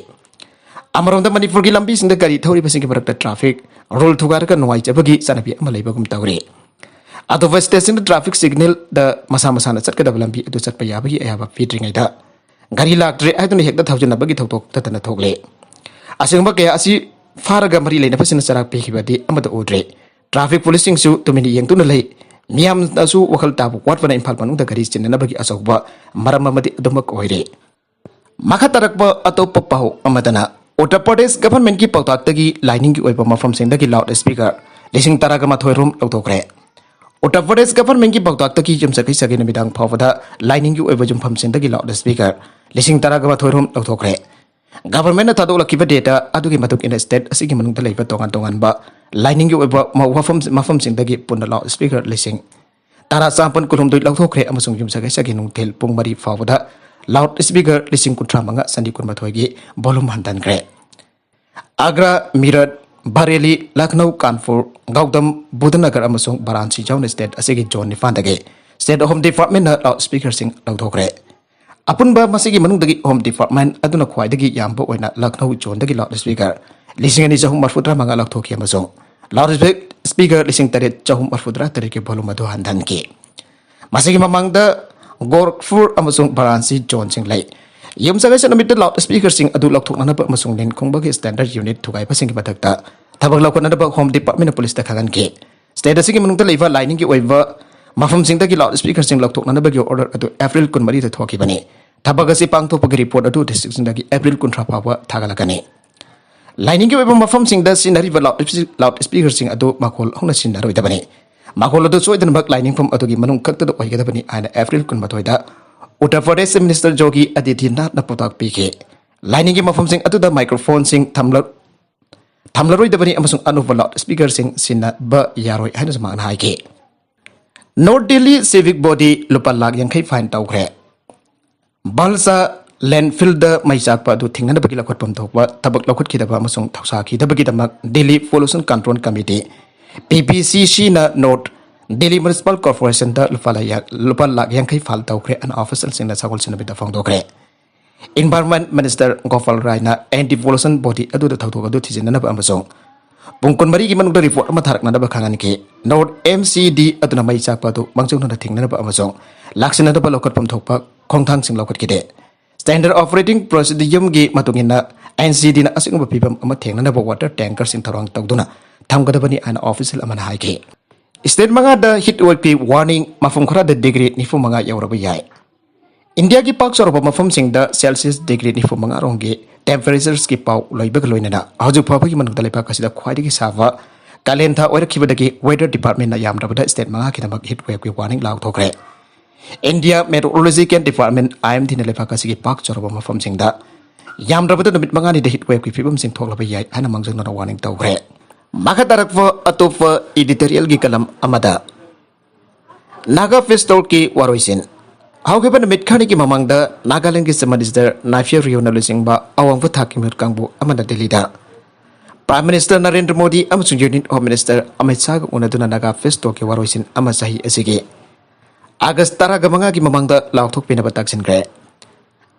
ꯑꯃꯔꯣꯝꯗ ꯃꯅꯤꯄꯨꯔꯒꯤ ꯂꯝꯕꯤꯁꯤꯡꯗ ꯒꯥꯔꯤ ꯊꯧꯔꯤꯕꯁꯤꯡꯒꯤ ꯃꯔꯛꯇ ꯇ꯭ꯔꯥꯐꯤꯛ ꯔꯨꯜ ꯊꯨꯒꯥꯏꯔꯒ ꯅꯨꯡꯉꯥꯏꯖꯕꯒꯤ ꯆꯠꯅꯕꯤ ꯑꯃ ꯂꯩꯕꯒꯨꯝ ꯇꯧꯔꯤ꯫ ꯑꯇꯣꯞꯄ ꯁ꯭ꯇꯦꯠꯁꯤꯡꯗ ꯇ꯭ꯔꯥꯐꯤꯛ ꯁꯤꯒꯅꯦꯜꯗ ꯃꯁꯥ ꯃꯁꯥꯅ ꯆꯠꯀꯗꯕ ꯂꯝꯕꯤ ꯑꯗꯨ ꯆꯠꯄ ꯌꯥꯕꯒꯤ ꯑꯌꯥꯕ ꯄꯤꯗ꯭ꯔꯤꯉꯩꯗ ꯒꯥꯔꯤ ꯂꯥꯛꯇ꯭ꯔꯦ ꯍꯥꯏꯗꯨꯅ ꯍꯦꯛꯇ ꯊꯧꯖꯤꯟꯅꯕꯒꯤ ꯊꯧꯗꯣꯛ ꯇꯠꯇꯅ ꯊꯣꯛꯂꯦ꯫ ꯑꯁꯤꯒꯨꯝꯕ ꯀꯌꯥ ꯑꯁꯤ ꯐꯥꯔꯒ ꯃꯔꯤ ꯂꯩꯅꯕꯁꯤꯡꯅ ꯆꯔꯥꯛ ꯄꯤꯈꯤꯕꯗꯤ ꯑꯃꯠꯇ ꯎꯗ꯭ꯔꯦ꯫ ꯇ꯭ꯔꯥꯐꯤꯛ ꯄꯨꯂꯤꯁꯁꯤꯡꯁꯨ ꯇꯨꯃꯤꯟꯅ ꯌꯦꯡꯗꯨꯅ ꯂꯩ꯫ ꯃꯤꯌꯥꯝꯅꯁꯨ ꯋꯥꯈꯜ ꯇꯥꯕ ꯋꯥꯠꯄꯅ ꯏꯝꯐꯥꯜ ꯃꯅꯨꯡꯗ ꯒꯥꯔꯤ ꯆꯤꯟꯅꯅꯕꯒꯤ ꯑꯆꯧꯕ ꯃꯔꯝ ꯑꯃꯗꯤ ꯑꯗꯨꯃꯛ ꯑꯣꯏꯔꯦ꯫ ꯃꯈꯥ ꯇꯥꯔꯛꯄ ꯑꯇꯣꯞꯄ ꯄꯥꯎ ꯑꯃꯗꯅ ꯎꯠꯇꯔ ꯄ꯭ꯔꯗꯦꯁ ꯒꯚꯔꯟꯃꯦꯟꯠꯀꯤ ꯄꯥꯎꯇꯥꯛꯇꯒꯤ ꯂꯥꯏꯅꯤꯡꯒꯤ ꯑꯣꯏꯕ ꯃꯐꯝꯁꯤꯡꯗꯒꯤ ꯂꯥꯎꯗ ꯁ꯭ꯄꯤꯀꯔ ꯂꯤꯁꯤꯡ ꯇꯔꯥꯒ ꯃꯥꯊꯣꯏ ꯔꯣꯝ ꯂꯧꯊꯣꯛꯈ꯭ꯔꯦ꯫ ꯎꯠꯇꯔ ꯄ꯭ꯔꯗꯦꯁ ꯒꯚꯔꯟꯃꯦꯟꯠꯀꯤ ꯄꯥꯎꯇꯥꯛꯇꯒꯤ ꯌꯨꯝꯁꯀꯩꯁꯒꯤ ꯅꯨꯃꯤꯗꯥꯡ ꯐꯥꯎꯕꯗ ꯂꯥꯏꯅꯤꯡꯒꯤ ꯑꯣꯏꯕ ꯌꯨꯝꯐꯝꯁꯤꯡꯗꯒꯤ ꯂꯥꯎꯗ ꯁ꯭ꯄꯤꯀꯔ ꯂꯤꯁꯤꯡ ꯇꯔꯥꯒ ꯃꯥꯊꯣꯏ ꯔꯣꯝ ꯂꯧꯊꯣꯛꯈ꯭ꯔꯦ꯫ Government ꯅ ꯊꯥꯗꯣꯛꯂꯛꯈꯤꯕ data ꯑꯗꯨꯒꯤ ꯃꯇꯨꯡ ꯏꯟꯅ state ꯑꯁꯤꯒꯤ ꯃꯅꯨꯡꯗ ꯂꯩꯕ ꯇꯣꯉꯥꯟ ꯇꯣꯉꯥꯟꯕ ꯂꯥꯏꯅꯤꯡꯒꯤ ꯑꯣꯏꯕ ꯃ-, ꯋꯥꯐꯝ, ꯃꯐꯝꯁꯤꯡꯗꯒꯤ ꯄꯨꯟꯅ loudspeaker ꯂꯤꯁꯤꯡ ꯇꯔꯥ ꯆꯥꯃꯥꯄꯟ ꯀꯨꯟꯍꯨꯝꯗꯣꯏ ꯂꯧꯊꯣꯛꯈ꯭ꯔꯦ ꯑꯃꯁꯨꯡ ꯌꯨꯝꯁꯀꯩꯁꯒꯤ ꯅꯨꯡꯊꯤꯜ ꯄꯨꯡ ꯃꯔꯤ ꯐꯥꯎꯕꯗ loudspeaker ꯂꯤꯁꯤꯡ ꯀꯨꯟꯊ꯭ꯔꯥ ꯃꯉꯥ ꯆꯅꯤ ꯀꯨꯟꯃꯥꯊꯣꯏꯒꯤ volume ꯍꯟꯊꯍꯟꯈ꯭ꯔꯦ꯫ ꯑꯒ꯭ꯔꯥ, ꯃꯤꯔꯠ, ꯕꯔꯦꯂꯤ, ꯂꯈꯅꯧ, ꯀꯥꯟꯄꯨꯔ, ꯒꯧꯇꯝ ꯕꯨꯙ ꯅꯒꯔ ꯑꯃꯁꯨꯡ ꯕꯔꯥꯟꯁꯤ ꯌꯥꯎꯅ state ꯑꯁꯤꯒꯤ zone ꯅꯤꯄꯥꯟꯗꯒꯤ state Home Department ꯅ loudspeaker ꯁꯤꯡ ꯂꯧꯊꯣꯛꯈ꯭ꯔꯦ꯫ ꯑꯄꯨꯟꯕ ꯃꯁꯤꯒꯤ ꯃꯅꯨꯡꯗꯒꯤ Home Department ꯑꯗꯨꯅ ꯈ꯭ꯋꯥꯏꯗꯒꯤ ꯌꯥꯝꯕ ꯑꯣꯏꯅ ꯂꯈꯅꯧ zone ꯗꯒꯤ loudspeaker ꯂꯤꯁꯤꯡ ꯑꯅꯤ ꯆꯍꯨꯝ ꯃꯔꯤꯐꯨ ꯇꯔꯥ ꯃꯉꯥ ꯂꯧꯊꯣꯛꯈꯤ ꯑꯃꯁꯨꯡ loudspeaker ꯂꯤꯁꯤꯡ ꯇꯔꯦꯠ ꯆꯍꯨꯝ ꯃꯔꯤꯐꯨ ꯇꯔꯥ ꯇꯔꯦꯠꯀꯤ volume ꯑꯗꯨ ꯍꯟꯊꯍꯟꯈꯤ꯫ ꯃꯁꯤꯒꯤ ꯃꯃꯥꯡꯗ ꯒꯣꯔꯈꯄꯨꯔ ꯑꯃꯁꯨꯡ ꯕꯔꯥꯟꯁꯤ zone ꯁꯤꯡ ꯂꯩ꯫ ꯌꯨꯝꯁꯀꯩꯁ ꯅꯨꯃꯤꯠꯇ loudspeaker ꯁꯤꯡ ꯑꯗꯨ ꯂꯧꯊꯣꯛꯅꯅꯕ ꯑꯃꯁꯨꯡ ꯅꯤꯟꯈꯣꯡꯕꯒꯤ standard unit ꯊꯨꯒꯥꯏꯕꯁꯤꯡꯒꯤ ꯃꯊꯛꯇ ꯊꯕꯛ ꯂꯧꯈꯠꯅꯅꯕ Home Department ꯅ police ꯇ ꯈꯪꯍꯟꯈꯤ꯫ State ꯑꯁꯤꯒꯤ ꯃꯅꯨꯡꯗ ꯂꯩꯕ ꯂꯥꯏꯅꯤꯡꯒꯤ ꯑꯣꯏꯕ ꯃꯐꯝꯁꯤꯡꯗꯒꯤ loudspeaker ꯁꯤꯡ ꯂꯧꯊꯣꯛꯅꯅꯕꯒꯤ order ꯑꯗꯨ April ꯀꯨꯟꯃꯔꯤꯗ ꯊꯣꯛꯈꯤꯕꯅꯤ꯫ ꯊꯕꯛ ꯑꯁꯤ ꯄꯥꯡꯊꯣꯛꯄꯒꯤ report ꯑꯗꯨ district ꯁꯤꯡꯗꯒꯤ April ꯀꯨꯟꯊ꯭ꯔꯥ ꯐꯥꯎꯕ ꯊꯥꯒꯠꯂꯛꯀꯅꯤ꯫ ꯂꯥꯏꯅꯤꯡꯒꯤ ꯑꯣꯏꯕ ꯃꯐꯝꯁꯤꯡꯗ ꯁꯤꯖꯤꯟꯅꯔꯤꯕ loudspeaker ꯁꯤꯡ ꯑꯗꯨ ꯃꯈꯣꯜ ꯍꯧꯅ ꯁꯤꯖꯤꯟꯅꯔꯣꯏꯗꯕꯅꯤ꯫ ꯃꯈꯣꯜ ꯑꯗꯨ ꯁꯣꯏꯗꯅꯃꯛ ꯂꯥꯏꯅꯤꯡꯐꯝ ꯑꯗꯨꯒꯤ ꯃꯅꯨꯡ ꯈꯛꯇꯗ ꯑꯣꯏꯒꯗꯕꯅꯤ ꯍꯥꯏꯅ April ꯀꯨꯟꯃꯥꯊꯣꯏꯗ Uttar Pradesh Chief Minister ꯌꯣꯒꯤ ꯑꯥꯗꯤꯇ꯭ꯌꯅꯥꯊꯅ ꯄꯥꯎꯇꯥꯛ ꯄꯤꯈꯤ꯫ ꯂꯥꯏꯅꯤꯡꯒꯤ ꯃꯐꯝꯁꯤꯡ ꯑꯗꯨꯗ microphone ꯁꯤꯡ ꯊꯝꯂ-, ꯊꯝꯂꯔꯣꯏꯗꯕꯅꯤ ꯑꯃꯁꯨꯡ ꯑꯅꯧꯕ loudspeaker ꯁꯤꯡ ꯁꯤꯖꯤꯟꯅꯕ ꯌꯥꯔꯣꯏ ꯍꯥꯏꯅꯁꯨ ꯃꯍꯥꯛꯅ ꯍꯥꯏꯈꯤ꯫ North Delhi civic body ꯂꯨꯄꯥ ꯂꯥꯈ ꯌꯥꯡꯈꯩ fine ꯇꯧꯈ꯭ꯔꯦ꯫ ꯚꯜꯁꯥ landfill ꯗ ꯃꯩ ꯆꯥꯛꯄ ꯑꯗꯨ ꯊꯤꯡꯅꯅꯕꯒꯤ ꯂꯧꯈꯠꯐꯝ ꯊꯣꯛꯄ ꯊꯕꯛ ꯂꯧꯈꯠꯈꯤꯗꯕ ꯑꯃꯁꯨꯡ ꯊꯧꯁꯥꯈꯤꯗꯕꯒꯤꯗꯃꯛ Delhi Pollution Control Committee, P P C C ꯅ North Delhi Municipal Corporation ꯗ ꯂꯨꯄꯥ ꯂꯥ-, ꯂꯨꯄꯥ ꯂꯥꯈ ꯌꯥꯡꯈꯩ fine ꯇꯧꯈ꯭ꯔꯦ ꯑꯅ official ꯁꯤꯡꯅ ꯁꯒꯣꯜꯁꯦꯟ ꯅꯨꯃꯤꯠꯇ ꯐꯣꯡꯗꯣꯛꯈ꯭ꯔꯦ꯫ Environment Minister Gopal ꯔꯥꯏꯅ anti pollution body ꯑꯗꯨꯗ ꯊꯧꯗꯣꯛ ꯑꯗꯨ ꯊꯤꯖꯤꯟꯅꯅꯕ ꯑꯃꯁꯨꯡ ꯄꯨꯡ ꯀꯨꯟꯃꯔꯤꯒꯤ ꯃꯅꯨꯡꯗ report ꯑꯃ ꯊꯥꯔꯛꯅꯅꯕ ꯈꯪꯍꯟꯈꯤ꯫ North M C D ꯑꯗꯨꯅ ꯃꯩ ꯆꯥꯛꯄ ꯑꯗꯨ ꯃꯥꯡꯖꯧꯅꯅ ꯊꯤꯡꯅꯅꯕ ꯑꯃꯁꯨꯡ ꯂꯥꯛꯁꯤꯟꯅꯅꯕ ꯂꯧꯈꯠꯐꯝ ꯊꯣꯛꯄ ꯈꯣꯡꯊꯥꯡꯁꯤꯡ ꯂꯧꯈꯠꯈꯤꯗꯦ꯫ Standard Operating Procedure ꯒꯤ ꯃꯇꯨꯡ ꯏꯟꯅ N C D ꯅ ꯑꯁꯤꯒꯨꯝꯕ ꯐꯤꯚꯝ ꯑꯃ ꯊꯦꯡꯅꯅꯕ water tanker ꯁꯤꯡ ꯊꯧꯔꯥꯡ ꯇꯧꯗꯨꯅ ꯊꯝꯒꯗꯕꯅꯤ ꯍꯥꯏꯅ official ꯑꯃꯅ ꯍꯥꯏꯈꯤ꯫ State ꯃꯉꯥꯗ heat wave ꯀꯤ warning, ꯃꯐꯝ ꯈꯔꯗ degree ꯅꯤꯐꯨ ꯃꯉꯥ ꯌꯧꯔꯕ ꯌꯥꯏ꯫ ꯏꯟꯗꯤꯌꯥꯒꯤ ꯄꯥꯛ ꯆꯥꯎꯔꯕ ꯃꯐꯝꯁꯤꯡꯗ Celsius degree ꯅꯤꯐꯨ ꯃꯉꯥ ꯔꯣꯝꯒꯤ temperatures ꯀꯤ ꯄꯥꯎ ꯂꯩꯕꯒ ꯂꯣꯏꯅꯅ ꯍꯧꯖꯤꯛ ꯐꯥꯎꯕꯒꯤ ꯃꯅꯨꯡꯗ ꯂꯩꯕꯥꯛ ꯑꯁꯤꯗ ꯈ꯭ꯋꯥꯏꯗꯒꯤ ꯁꯥꯕ ꯀꯥꯂꯦꯟ ꯊꯥ ꯑꯣꯏꯔꯛꯈꯤꯕꯗꯒꯤ weather department ꯅ ꯌꯥꯝꯗ꯭ꯔꯕꯗ state ꯃꯉꯥꯒꯤꯗꯃꯛ heat wave ꯀꯤ warning ꯂꯥꯎꯊꯣꯛꯈ꯭ꯔꯦ꯫ India Meteorological Department, I M D ꯅ ꯂꯩꯕꯥꯛ ꯑꯁꯤꯒꯤ ꯄꯥꯛ ꯆꯥꯎꯔꯕ ꯃꯐꯝꯁꯤꯡꯗ ꯌꯥꯝꯗ꯭ꯔꯕꯗ ꯅꯨꯃꯤꯠ ꯃꯉꯥꯅꯤꯗ heat wave ꯀꯤ ꯐꯤꯕꯝꯁꯤꯡ ꯊꯣꯛꯂꯕ ꯌꯥꯏ ꯍꯥꯏꯅ ꯃꯥꯡꯖꯧꯅꯅ warning ꯇꯧꯈ꯭ꯔꯦ꯫ ꯃꯈꯥ ꯇꯥꯔꯛꯄ ꯑꯇꯣꯞꯄ editorial ꯒꯤ column ꯑꯃꯗ, ꯅꯥꯒꯥ peace talk ꯀꯤ ꯋꯥꯔꯣꯏꯁꯤꯟ꯫ ꯍꯧꯈꯤꯕ ꯅꯨꯃꯤꯠ ꯈꯔꯅꯤꯒꯤ ꯃꯃꯥꯡꯗ ꯅꯥꯒꯥꯂꯦꯟꯒꯤ Chief Minister ꯅꯥꯏꯐꯤꯌꯣ ꯔꯤꯑꯣꯅ ꯂꯨꯆꯤꯡꯕ ꯑꯋꯥꯡꯕ ꯊꯥꯛꯀꯤ ꯃꯤꯍꯨꯠ ꯀꯥꯡꯕꯨ ꯑꯃꯅ ꯗꯤꯜꯂꯤꯗ Prime Minister ꯅꯔꯦꯟꯗ꯭ꯔ ꯃꯣꯗꯤ ꯑꯃꯁꯨꯡ Union Home Minister Amit ꯁꯥꯍꯒ ꯎꯅꯗꯨꯅ Naga peace talk ꯀꯤ ꯋꯥꯔꯣꯏꯁꯤꯟ ꯑꯃ ꯆꯍꯤ ꯑꯁꯤꯒꯤ ꯑꯥꯒꯁ ꯇꯔꯥꯒ ꯃꯉꯥꯒꯤ ꯃꯃꯥꯡꯗ ꯂꯥꯎꯊꯣꯛꯄꯤꯅꯕ ꯇꯥꯛꯁꯤꯟꯈ꯭ꯔꯦ꯫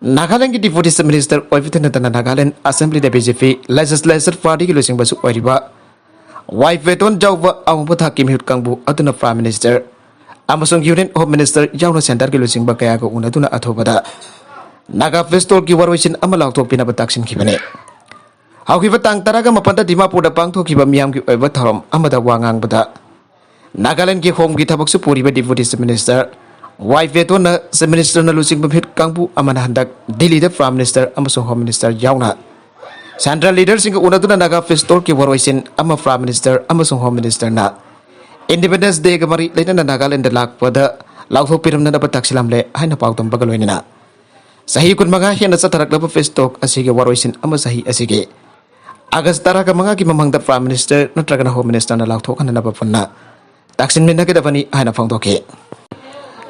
ꯅꯥꯒꯥꯂꯦꯟꯒꯤ Deputy Chief Minister ꯑꯣꯏꯕꯇ ꯅꯠꯇꯅ ꯅꯥꯒꯥꯂꯦꯟ Assembly ꯗ BJP Legislature Party ꯒꯤ ꯂꯨꯆꯤꯡꯕꯁꯨ ꯑꯣꯏꯔꯤꯕ ꯋꯥꯏ ꯐꯦꯇꯣꯟ ꯌꯥꯎꯕ ꯑꯋꯥꯡꯕ ꯊꯥꯛꯀꯤ ꯃꯤꯍꯨꯠ ꯀꯥꯡꯕꯨ ꯑꯗꯨꯅ Prime Minister ꯑꯃꯁꯨꯡ Union Home Minister ꯌꯥꯎꯅ centre ꯒꯤ ꯂꯨꯆꯤꯡꯕ ꯀꯌꯥꯒ ꯎꯅꯗꯨꯅ ꯑꯊꯨꯕꯗ ꯅꯥꯒꯥ peace talk ꯀꯤ ꯋꯥꯔꯣꯏꯁꯤꯟ ꯑꯃ ꯂꯥꯎꯊꯣꯛꯄꯤꯅꯕ ꯇꯥꯛꯁꯤꯟꯈꯤꯕꯅꯤ꯫ ꯍꯧꯈꯤꯕ ꯇꯥꯡ ꯇꯔꯥꯒ ꯃꯥꯄꯟꯗ ꯗꯤꯃꯥꯄꯨꯔꯗ ꯄꯥꯡꯊꯣꯛꯈꯤꯕ ꯃꯤꯌꯥꯝꯒꯤ ꯑꯣꯏꯕ ꯊꯧꯔꯝ ꯑꯃꯗ ꯋꯥ ꯉꯥꯡꯕꯗ, ꯅꯥꯒꯥꯂꯦꯟꯒꯤ Home ꯒꯤ ꯊꯕꯛꯁꯨ ꯄꯨꯔꯤꯕ Deputy Chief Minister ꯋꯥꯏ ꯐꯦꯇꯣꯟꯅ Chief Minister ꯅ ꯂꯨꯆꯤꯡꯕ ꯃꯤꯍꯨꯠ ꯀꯥꯡꯕꯨ ꯑꯃꯅ ꯍꯟꯗꯛ ꯗꯤꯜꯂꯤꯗ Prime Minister ꯑꯃꯁꯨꯡ Home Minister ꯌꯥꯎꯅ central leader ꯁꯤꯡꯒ ꯎꯅꯗꯨꯅ ꯅꯥꯒꯥ peace talk ꯀꯤ ꯋꯥꯔꯣꯏꯁꯤꯟ ꯑꯃ Prime Minister ꯑꯃꯁꯨꯡ Home Minister ꯅ Independence Day ꯒ ꯃꯔꯤ ꯂꯩꯅꯅ ꯅꯥꯒꯥꯂꯦꯟꯗ ꯂꯥꯛꯄꯗ ꯂꯥꯎꯊꯣꯛꯄꯤꯔꯝꯅꯅꯕ ꯇꯥꯛꯁꯤꯜꯂꯝꯂꯦ ꯍꯥꯏꯅ ꯄꯥꯎꯗꯝꯕꯒ ꯂꯣꯏꯅꯅ, ꯆꯍꯤ ꯀꯨꯟꯃꯉꯥ ꯍꯦꯟꯅ ꯆꯠꯊꯔꯛꯂꯕ peace talk ꯑꯁꯤꯒꯤ ꯋꯥꯔꯣꯏꯁꯤꯟ ꯑꯃ ꯆꯍꯤ ꯑꯁꯤꯒꯤ ꯑꯥꯒꯁ ꯇꯔꯥꯒ ꯃꯉꯥꯒꯤ ꯃꯃꯥꯡꯗ Prime Minister ꯅꯠꯇ꯭ꯔꯒꯅ Home Minister ꯅ ꯂꯥꯎꯊꯣꯛꯍꯟꯅꯅꯕ ꯄꯨꯟꯅ ꯇꯥꯛꯁꯤꯟꯃꯤꯟꯅꯒꯗꯕꯅꯤ ꯍꯥꯏꯅ ꯐꯣꯡꯗꯣꯛꯈꯤ꯫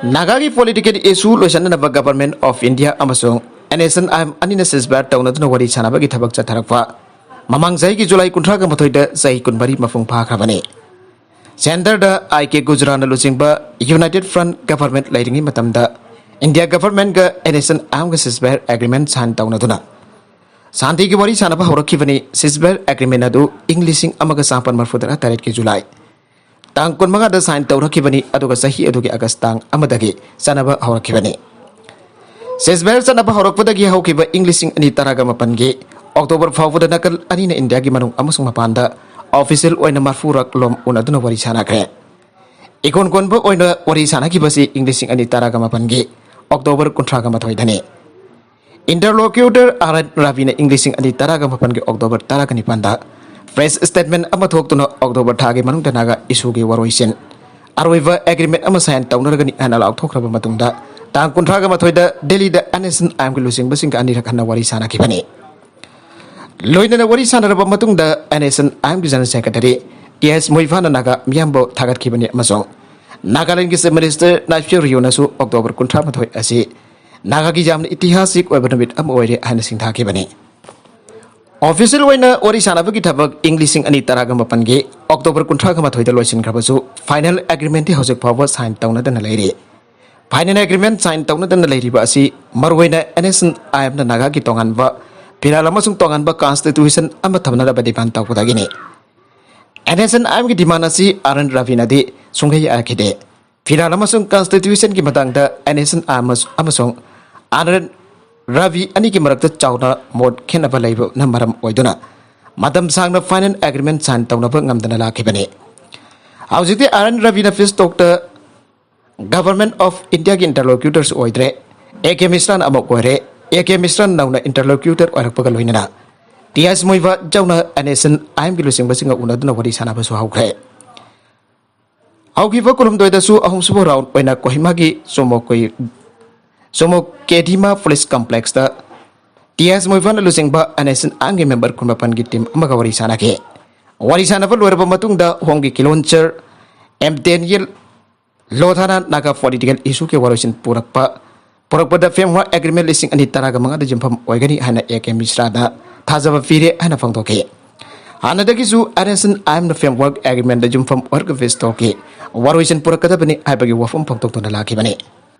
ꯅꯥꯒꯥꯒꯤ political issue ꯂꯣꯏꯁꯤꯟꯅꯅꯕ Government of India ꯑꯃꯁꯨꯡ NSCN-IM ꯑꯅꯤꯅ ceasefire ꯇꯧꯅꯗꯨꯅ ꯋꯥꯔꯤ ꯁꯥꯟꯅꯕꯒꯤ ꯊꯕꯛ ꯆꯠꯊꯔꯛꯄ ꯃꯃꯥꯡ ꯆꯍꯤꯒꯤ ꯖꯨꯂꯥꯏ ꯀꯨꯟꯊ꯭ꯔꯥꯒ ꯃꯥꯊꯣꯏꯗ ꯆꯍꯤ ꯀꯨꯟꯃꯔꯤ ꯃꯄꯨꯡ ꯐꯥꯈ꯭ꯔꯕꯅꯤ꯫ Centre ꯗ ꯑꯥꯏ ꯀꯦ ꯒꯨꯖꯔꯥꯅ ꯂꯨꯆꯤꯡꯕ United Front Government ꯂꯩꯔꯤꯉꯩ ꯃꯇꯝꯗ India Government ꯒ NSCN-IM ꯒ ceasefire agreement sign ꯇꯧꯅꯗꯨꯅ ꯁꯥꯟꯇꯤꯒꯤ ꯋꯥꯔꯤ ꯁꯥꯟꯅꯕ ꯍꯧꯔꯛꯈꯤꯕꯅꯤ꯫ Ceasefire agreement ꯑꯗꯨ ꯏꯪ ꯂꯤꯁꯤꯡ ꯑꯃꯒ ꯆꯥꯃꯥꯄꯟ ꯃꯔꯤꯐꯨ ꯇꯔꯥ ꯇꯔꯦꯠꯀꯤ ꯖꯨꯂꯥꯏ ꯇꯥꯡ ꯀꯨꯟꯃꯉꯥꯗ sign ꯇꯧꯔꯛꯈꯤꯕꯅꯤ, ꯑꯗꯨꯒ ꯆꯍꯤ ꯑꯗꯨꯒꯤ ꯑꯥꯒꯁ ꯇꯥꯡ ꯑꯃꯗꯒꯤ ꯆꯠꯅꯕ ꯍꯧꯔꯛꯈꯤꯕꯅꯤ꯫ Ceasefire ꯆꯠꯅꯕ ꯍꯧꯔꯛꯄꯗꯒꯤ ꯍꯧꯈꯤꯕ ꯏꯪ ꯂꯤꯁꯤꯡ ꯑꯅꯤ ꯇꯔꯥꯒ ꯃꯥꯄꯟꯒꯤ October ꯐꯥꯎꯕꯗ ꯅꯥꯀꯜ ꯑꯅꯤꯅ ꯏꯟꯗꯤꯌꯥꯒꯤ ꯃꯅꯨꯡ ꯑꯃꯁꯨꯡ ꯃꯄꯥꯟꯗ official ꯑꯣꯏꯅ ꯃꯔꯐꯨꯔꯛ ꯂꯣꯝ ꯎꯅꯗꯨꯅ ꯋꯥꯔꯤ ꯁꯥꯟꯅꯈ꯭ꯔꯦ꯫ ꯏꯀꯣꯟ ꯀꯣꯟꯕ ꯑꯣꯏꯅ ꯋꯥꯔꯤ ꯁꯥꯟꯅꯈꯤꯕꯁꯤ ꯏꯪ ꯂꯤꯁꯤꯡ ꯑꯅꯤ ꯇꯔꯥꯒ ꯃꯥꯄꯟꯒꯤ October ꯀꯨꯟꯊ꯭ꯔꯥꯒ ꯃꯥꯊꯣꯏꯗꯅꯤ꯫ Interlocutor ꯑꯥꯔ ꯑꯦꯟ ꯔꯕꯤꯅ ꯏꯪ ꯂꯤꯁꯤꯡ ꯑꯅꯤ ꯇꯔꯥꯒ ꯃꯥꯄꯟꯒꯤ October ꯇꯔꯥꯒ ꯅꯤꯄꯥꯟꯗ press statement ꯑꯃ ꯊꯣꯛꯇꯨꯅ October ꯊꯥꯒꯤ ꯃꯅꯨꯡꯗ ꯅꯥꯒꯥ issue ꯒꯤ ꯋꯥꯔꯣꯏꯁꯤꯟ ꯑꯔꯣꯏꯕ ꯑꯦꯒ꯭ꯔꯤꯃꯦꯟ ꯑꯃ ꯁꯥꯏꯟ ꯇꯧꯅꯔꯒꯅꯤ ꯍꯥꯏꯅ ꯂꯥꯎꯊꯣꯛꯈ꯭ꯔꯕ ꯃꯇꯨꯡꯗ, ꯇꯥꯡ ꯀꯨꯟꯊ꯭ꯔꯥꯒ ꯃꯥꯊꯣꯏꯗ ꯗꯦꯜꯂꯤꯗ ꯑꯦꯟ ꯑꯦꯁ ꯑꯦꯟ ꯑꯥꯏ ꯑꯦꯝꯒꯤ ꯂꯨꯆꯤꯡꯕꯁꯤꯡꯒ ꯑꯅꯤꯔꯛ ꯍꯟꯅ ꯋꯥꯔꯤ ꯁꯥꯅꯈꯤꯕꯅꯤ꯫ ꯂꯣꯏꯅꯅ ꯋꯥꯔꯤ ꯁꯥꯟꯅꯔꯕ ꯃꯇꯨꯡꯗ, ꯑꯦꯟ ꯑꯦꯁ ꯑꯦꯟ ꯑꯥꯏ ꯑꯦꯝꯒꯤ ꯖꯦꯅꯔꯦꯜ ꯁꯦꯀ꯭ꯔꯦꯇꯔꯤ ꯇꯤ ꯑꯦꯁ ꯃꯣꯏꯐꯥꯅ ꯅꯥꯒꯥ ꯃꯤꯌꯥꯝꯕꯨ ꯊꯥꯒꯠꯈꯤꯕꯅꯤ ꯑꯃꯁꯨꯡ ꯅꯥꯒꯥꯂꯦꯟꯒꯤ ꯆꯤꯐ ꯃꯤꯅꯤꯁꯇꯔ ꯅꯥꯏꯐꯤꯌꯣ ꯔꯤꯌꯣꯅꯁꯨ ꯑꯣꯛꯇꯣꯕꯔ ꯀꯨꯟꯊ꯭ꯔꯥ ꯃꯥꯊꯣꯏ ꯑꯁꯤ ꯅꯥꯒꯥꯒꯤ ꯌꯥꯝꯅ ꯏꯇꯤꯍꯥꯁꯤꯛ ꯑꯣꯏꯕ ꯅꯨꯃꯤꯠ ꯑꯃ ꯑꯣꯏꯔꯦ ꯍꯥꯏꯅ ꯁꯤꯡꯊꯥꯈꯤꯕꯅꯤ꯫ ꯑꯣꯐꯤꯁꯤꯌꯦꯜ ꯑꯣꯏꯅ ꯋꯥꯔꯤ ꯁꯥꯟꯅꯕꯒꯤ ꯊꯕꯛ ꯏꯪ ꯂꯤꯁꯤꯡ ꯑꯅꯤ ꯇꯔꯥꯒ ꯃꯥꯄꯟꯒꯤ ꯑꯣꯛꯇꯣꯕꯔ ꯀꯨꯟꯊ꯭ꯔꯥꯒ ꯃꯥꯊꯣꯏꯗ ꯂꯣꯏꯁꯤꯟꯈ꯭ꯔꯕꯁꯨ, ꯐꯥꯏꯅꯦꯜ ꯑꯦꯒ꯭ꯔꯤꯃꯦꯟꯗꯤ ꯍꯧꯖꯤꯛ ꯐꯥꯎꯕ ꯁꯥꯏꯟ ꯇꯧꯅꯗꯅ ꯂꯩꯔꯤ꯫ ꯐꯥꯏꯅꯦꯜ ꯑꯦꯒ꯭ꯔꯤꯃꯦꯟ ꯁꯥꯏꯟ ꯇꯧꯅꯗꯅ ꯂꯩꯔꯤꯕ ꯑꯁꯤ ꯃꯔꯨꯑꯣꯏꯅ ꯑꯦꯟ ꯑꯦꯁ ꯑꯦꯟ ꯑꯥꯏ ꯑꯦꯝꯅ ꯅꯥꯒꯥꯒꯤ ꯇꯣꯉꯥꯟꯕ ꯐꯤꯔꯥꯜ ꯑꯃꯁꯨꯡ ꯇꯣꯉꯥꯟꯕ ꯀꯟꯁꯇꯤꯇ꯭ꯌꯨꯁꯟ ꯑꯃ ꯊꯝꯅꯅꯕ ꯗꯤꯃꯥꯟ ꯇꯧꯕꯗꯒꯤꯅꯤ꯫ ꯑꯦꯟ ꯑꯦꯁ ꯑꯦꯟ ꯑꯥꯏ ꯑꯦꯝꯒꯤ ꯗꯤꯃꯥꯟ ꯑꯁꯤ ꯑꯥꯔ ꯑꯦꯟ ꯔꯕꯤꯅꯗꯤ ꯁꯨꯡꯍꯩ ꯌꯥꯈꯤꯗꯦ꯫ ꯐꯤꯔꯥꯜ ꯑꯃꯁꯨꯡ ꯀꯟꯁꯇꯤꯇ꯭ꯌꯨꯁꯟꯒꯤ ꯃꯇꯥꯡꯗ N S N I M ꯑꯃꯁꯨꯡ ꯑꯥꯔ ꯑꯦꯟ ꯔꯕꯤ ꯑꯅꯤꯒꯤ ꯃꯔꯛꯇ ꯆꯥꯎꯅ ꯃꯣꯠ ꯈꯦꯠꯅꯕ ꯂꯩꯕꯅ ꯃꯔꯝ ꯑꯣꯏꯗꯨꯅ ꯃꯇꯝ ꯁꯥꯡꯅ ꯐꯥꯏꯅꯦꯜ ꯑꯦꯒ꯭ꯔꯤꯃꯦꯟ ꯁꯥꯏꯟ ꯇꯧꯅꯕ ꯉꯝꯗꯅ ꯂꯥꯛꯈꯤꯕꯅꯤ꯫ ꯍꯧꯖꯤꯛꯇꯤ ꯑꯥꯔ ꯑꯦꯟ ꯔꯕꯤꯅ ꯐꯤꯁ ꯇꯣꯛꯇ ꯒꯚꯔꯟꯃꯦꯟꯠ ꯑꯣꯐ ꯏꯟꯗꯤꯌꯥꯒꯤ ꯏꯟꯇꯔꯂꯣꯀ꯭ꯌꯨꯇꯔꯁꯨ ꯑꯣꯏꯗ꯭ꯔꯦ, ꯑꯦ ꯀꯦ ꯃꯤꯁ꯭ꯔꯥꯅ ꯑꯃꯨꯛ ꯑꯣꯏꯔꯦ꯫ ꯑꯦ ꯀꯦ ꯃꯤꯁ꯭ꯔꯥ ꯅꯧꯅ ꯏꯟꯇꯔꯂꯣꯀ꯭ꯌꯨꯇꯔ ꯑꯣꯏꯔꯛꯄꯒ ꯂꯣꯏꯅꯅ ꯇꯤ ꯑꯦꯁ ꯃꯣꯏꯕꯥ ꯌꯥꯎꯅ ꯑꯦꯟ ꯑꯦꯁ ꯑꯦꯟ ꯑꯥꯏ ꯑꯦꯝꯒꯤ ꯂꯨꯆꯤꯡꯕꯁꯤꯡꯒ ꯎꯅꯗꯨꯅ ꯋꯥꯔꯤ ꯁꯥꯟꯅꯕꯁꯨ ꯍꯧꯈ꯭ꯔꯦ꯫ ꯍꯧꯈꯤꯕ ꯀꯨꯟꯍꯨꯝꯗꯣꯏꯗꯁꯨ ꯑꯍꯨꯝꯁꯨꯕ ꯔꯥꯎꯟꯗ ꯑꯣꯏꯅ ꯀꯣꯍꯤꯃꯥꯒꯤ ꯆꯣꯃꯣꯀꯣꯏ-, ꯆꯣꯃꯣꯀꯦꯗꯤꯃꯥ ꯄꯨꯂꯤꯁ ꯀꯝꯄ꯭ꯂꯦꯛꯁꯇ ꯇꯤ ꯑꯦꯁ ꯃꯣꯏꯕꯥꯅ ꯂꯨꯆꯤꯡꯕ ꯑꯦꯟ ꯑꯦꯁ ꯑꯦꯟ ꯑꯥꯏ ꯑꯦꯝꯒꯤ ꯃꯦꯝꯕꯔ ꯀꯨꯟꯃꯥꯄꯟꯒꯤ ꯇꯤꯝ ꯑꯃꯒ ꯋꯥꯔꯤ ꯁꯥꯟꯅꯈꯤ꯫ ꯋꯥꯔꯤ ꯁꯥꯟꯅꯕ ꯂꯣꯏꯔꯕ ꯃꯇꯨꯡꯗ ꯍꯣꯝꯒꯤ ꯀꯤꯂꯣꯟꯆꯔ ꯑꯦꯝ ꯗꯦꯅꯤꯌꯦꯜ ꯂꯣꯊꯥꯅ ꯅꯥꯒꯥ ꯄꯣꯂꯤꯇꯤꯀꯦꯜ ꯏꯁꯨꯒꯤ ꯋꯥꯔꯣꯏꯁꯤꯟ ꯄꯨꯔꯛꯄ, ꯄꯨꯔꯛꯄꯗ ꯐ꯭ꯔꯦꯝꯋꯥꯔꯛ ꯑꯦꯒ꯭ꯔꯤꯃꯦꯟ ꯂꯤꯁꯤꯡ ꯑꯅꯤ ꯇꯔꯥꯒ ꯃꯉꯥꯗ ꯌꯨꯝꯐꯝ ꯑꯣꯏꯒꯅꯤ ꯍꯥꯏꯅ ꯑꯦ ꯀꯦ ꯃꯤꯁ꯭ꯔꯥꯗ ꯊꯥꯖꯕ ꯄꯤꯔꯦ ꯍꯥꯏꯅ ꯐꯣꯡꯗꯣꯛꯈꯤ꯫ ꯍꯥꯟꯅꯗꯒꯤꯁꯨ ꯑꯦꯟ ꯑꯦꯁ ꯑꯦꯟ ꯑꯥꯏ ꯑꯦꯝꯅ ꯐ꯭ꯔꯦꯝꯋꯥꯔꯛ ꯑꯦꯒ꯭ꯔꯤꯃꯦꯟꯗ ꯌꯨꯝꯐꯝ ꯑꯣꯏꯔꯒ ꯐꯤꯁ ꯇꯣꯛꯀꯤ ꯋꯥꯔꯣꯏꯁꯤꯟ ꯄꯨꯔꯛꯀꯗꯕꯅꯤ ꯍꯥꯏꯕꯒꯤ ꯋꯥꯐꯝ ꯐꯣꯡꯗꯣꯛꯇꯨꯅ ꯂꯥꯛꯈꯤꯕꯅꯤ꯫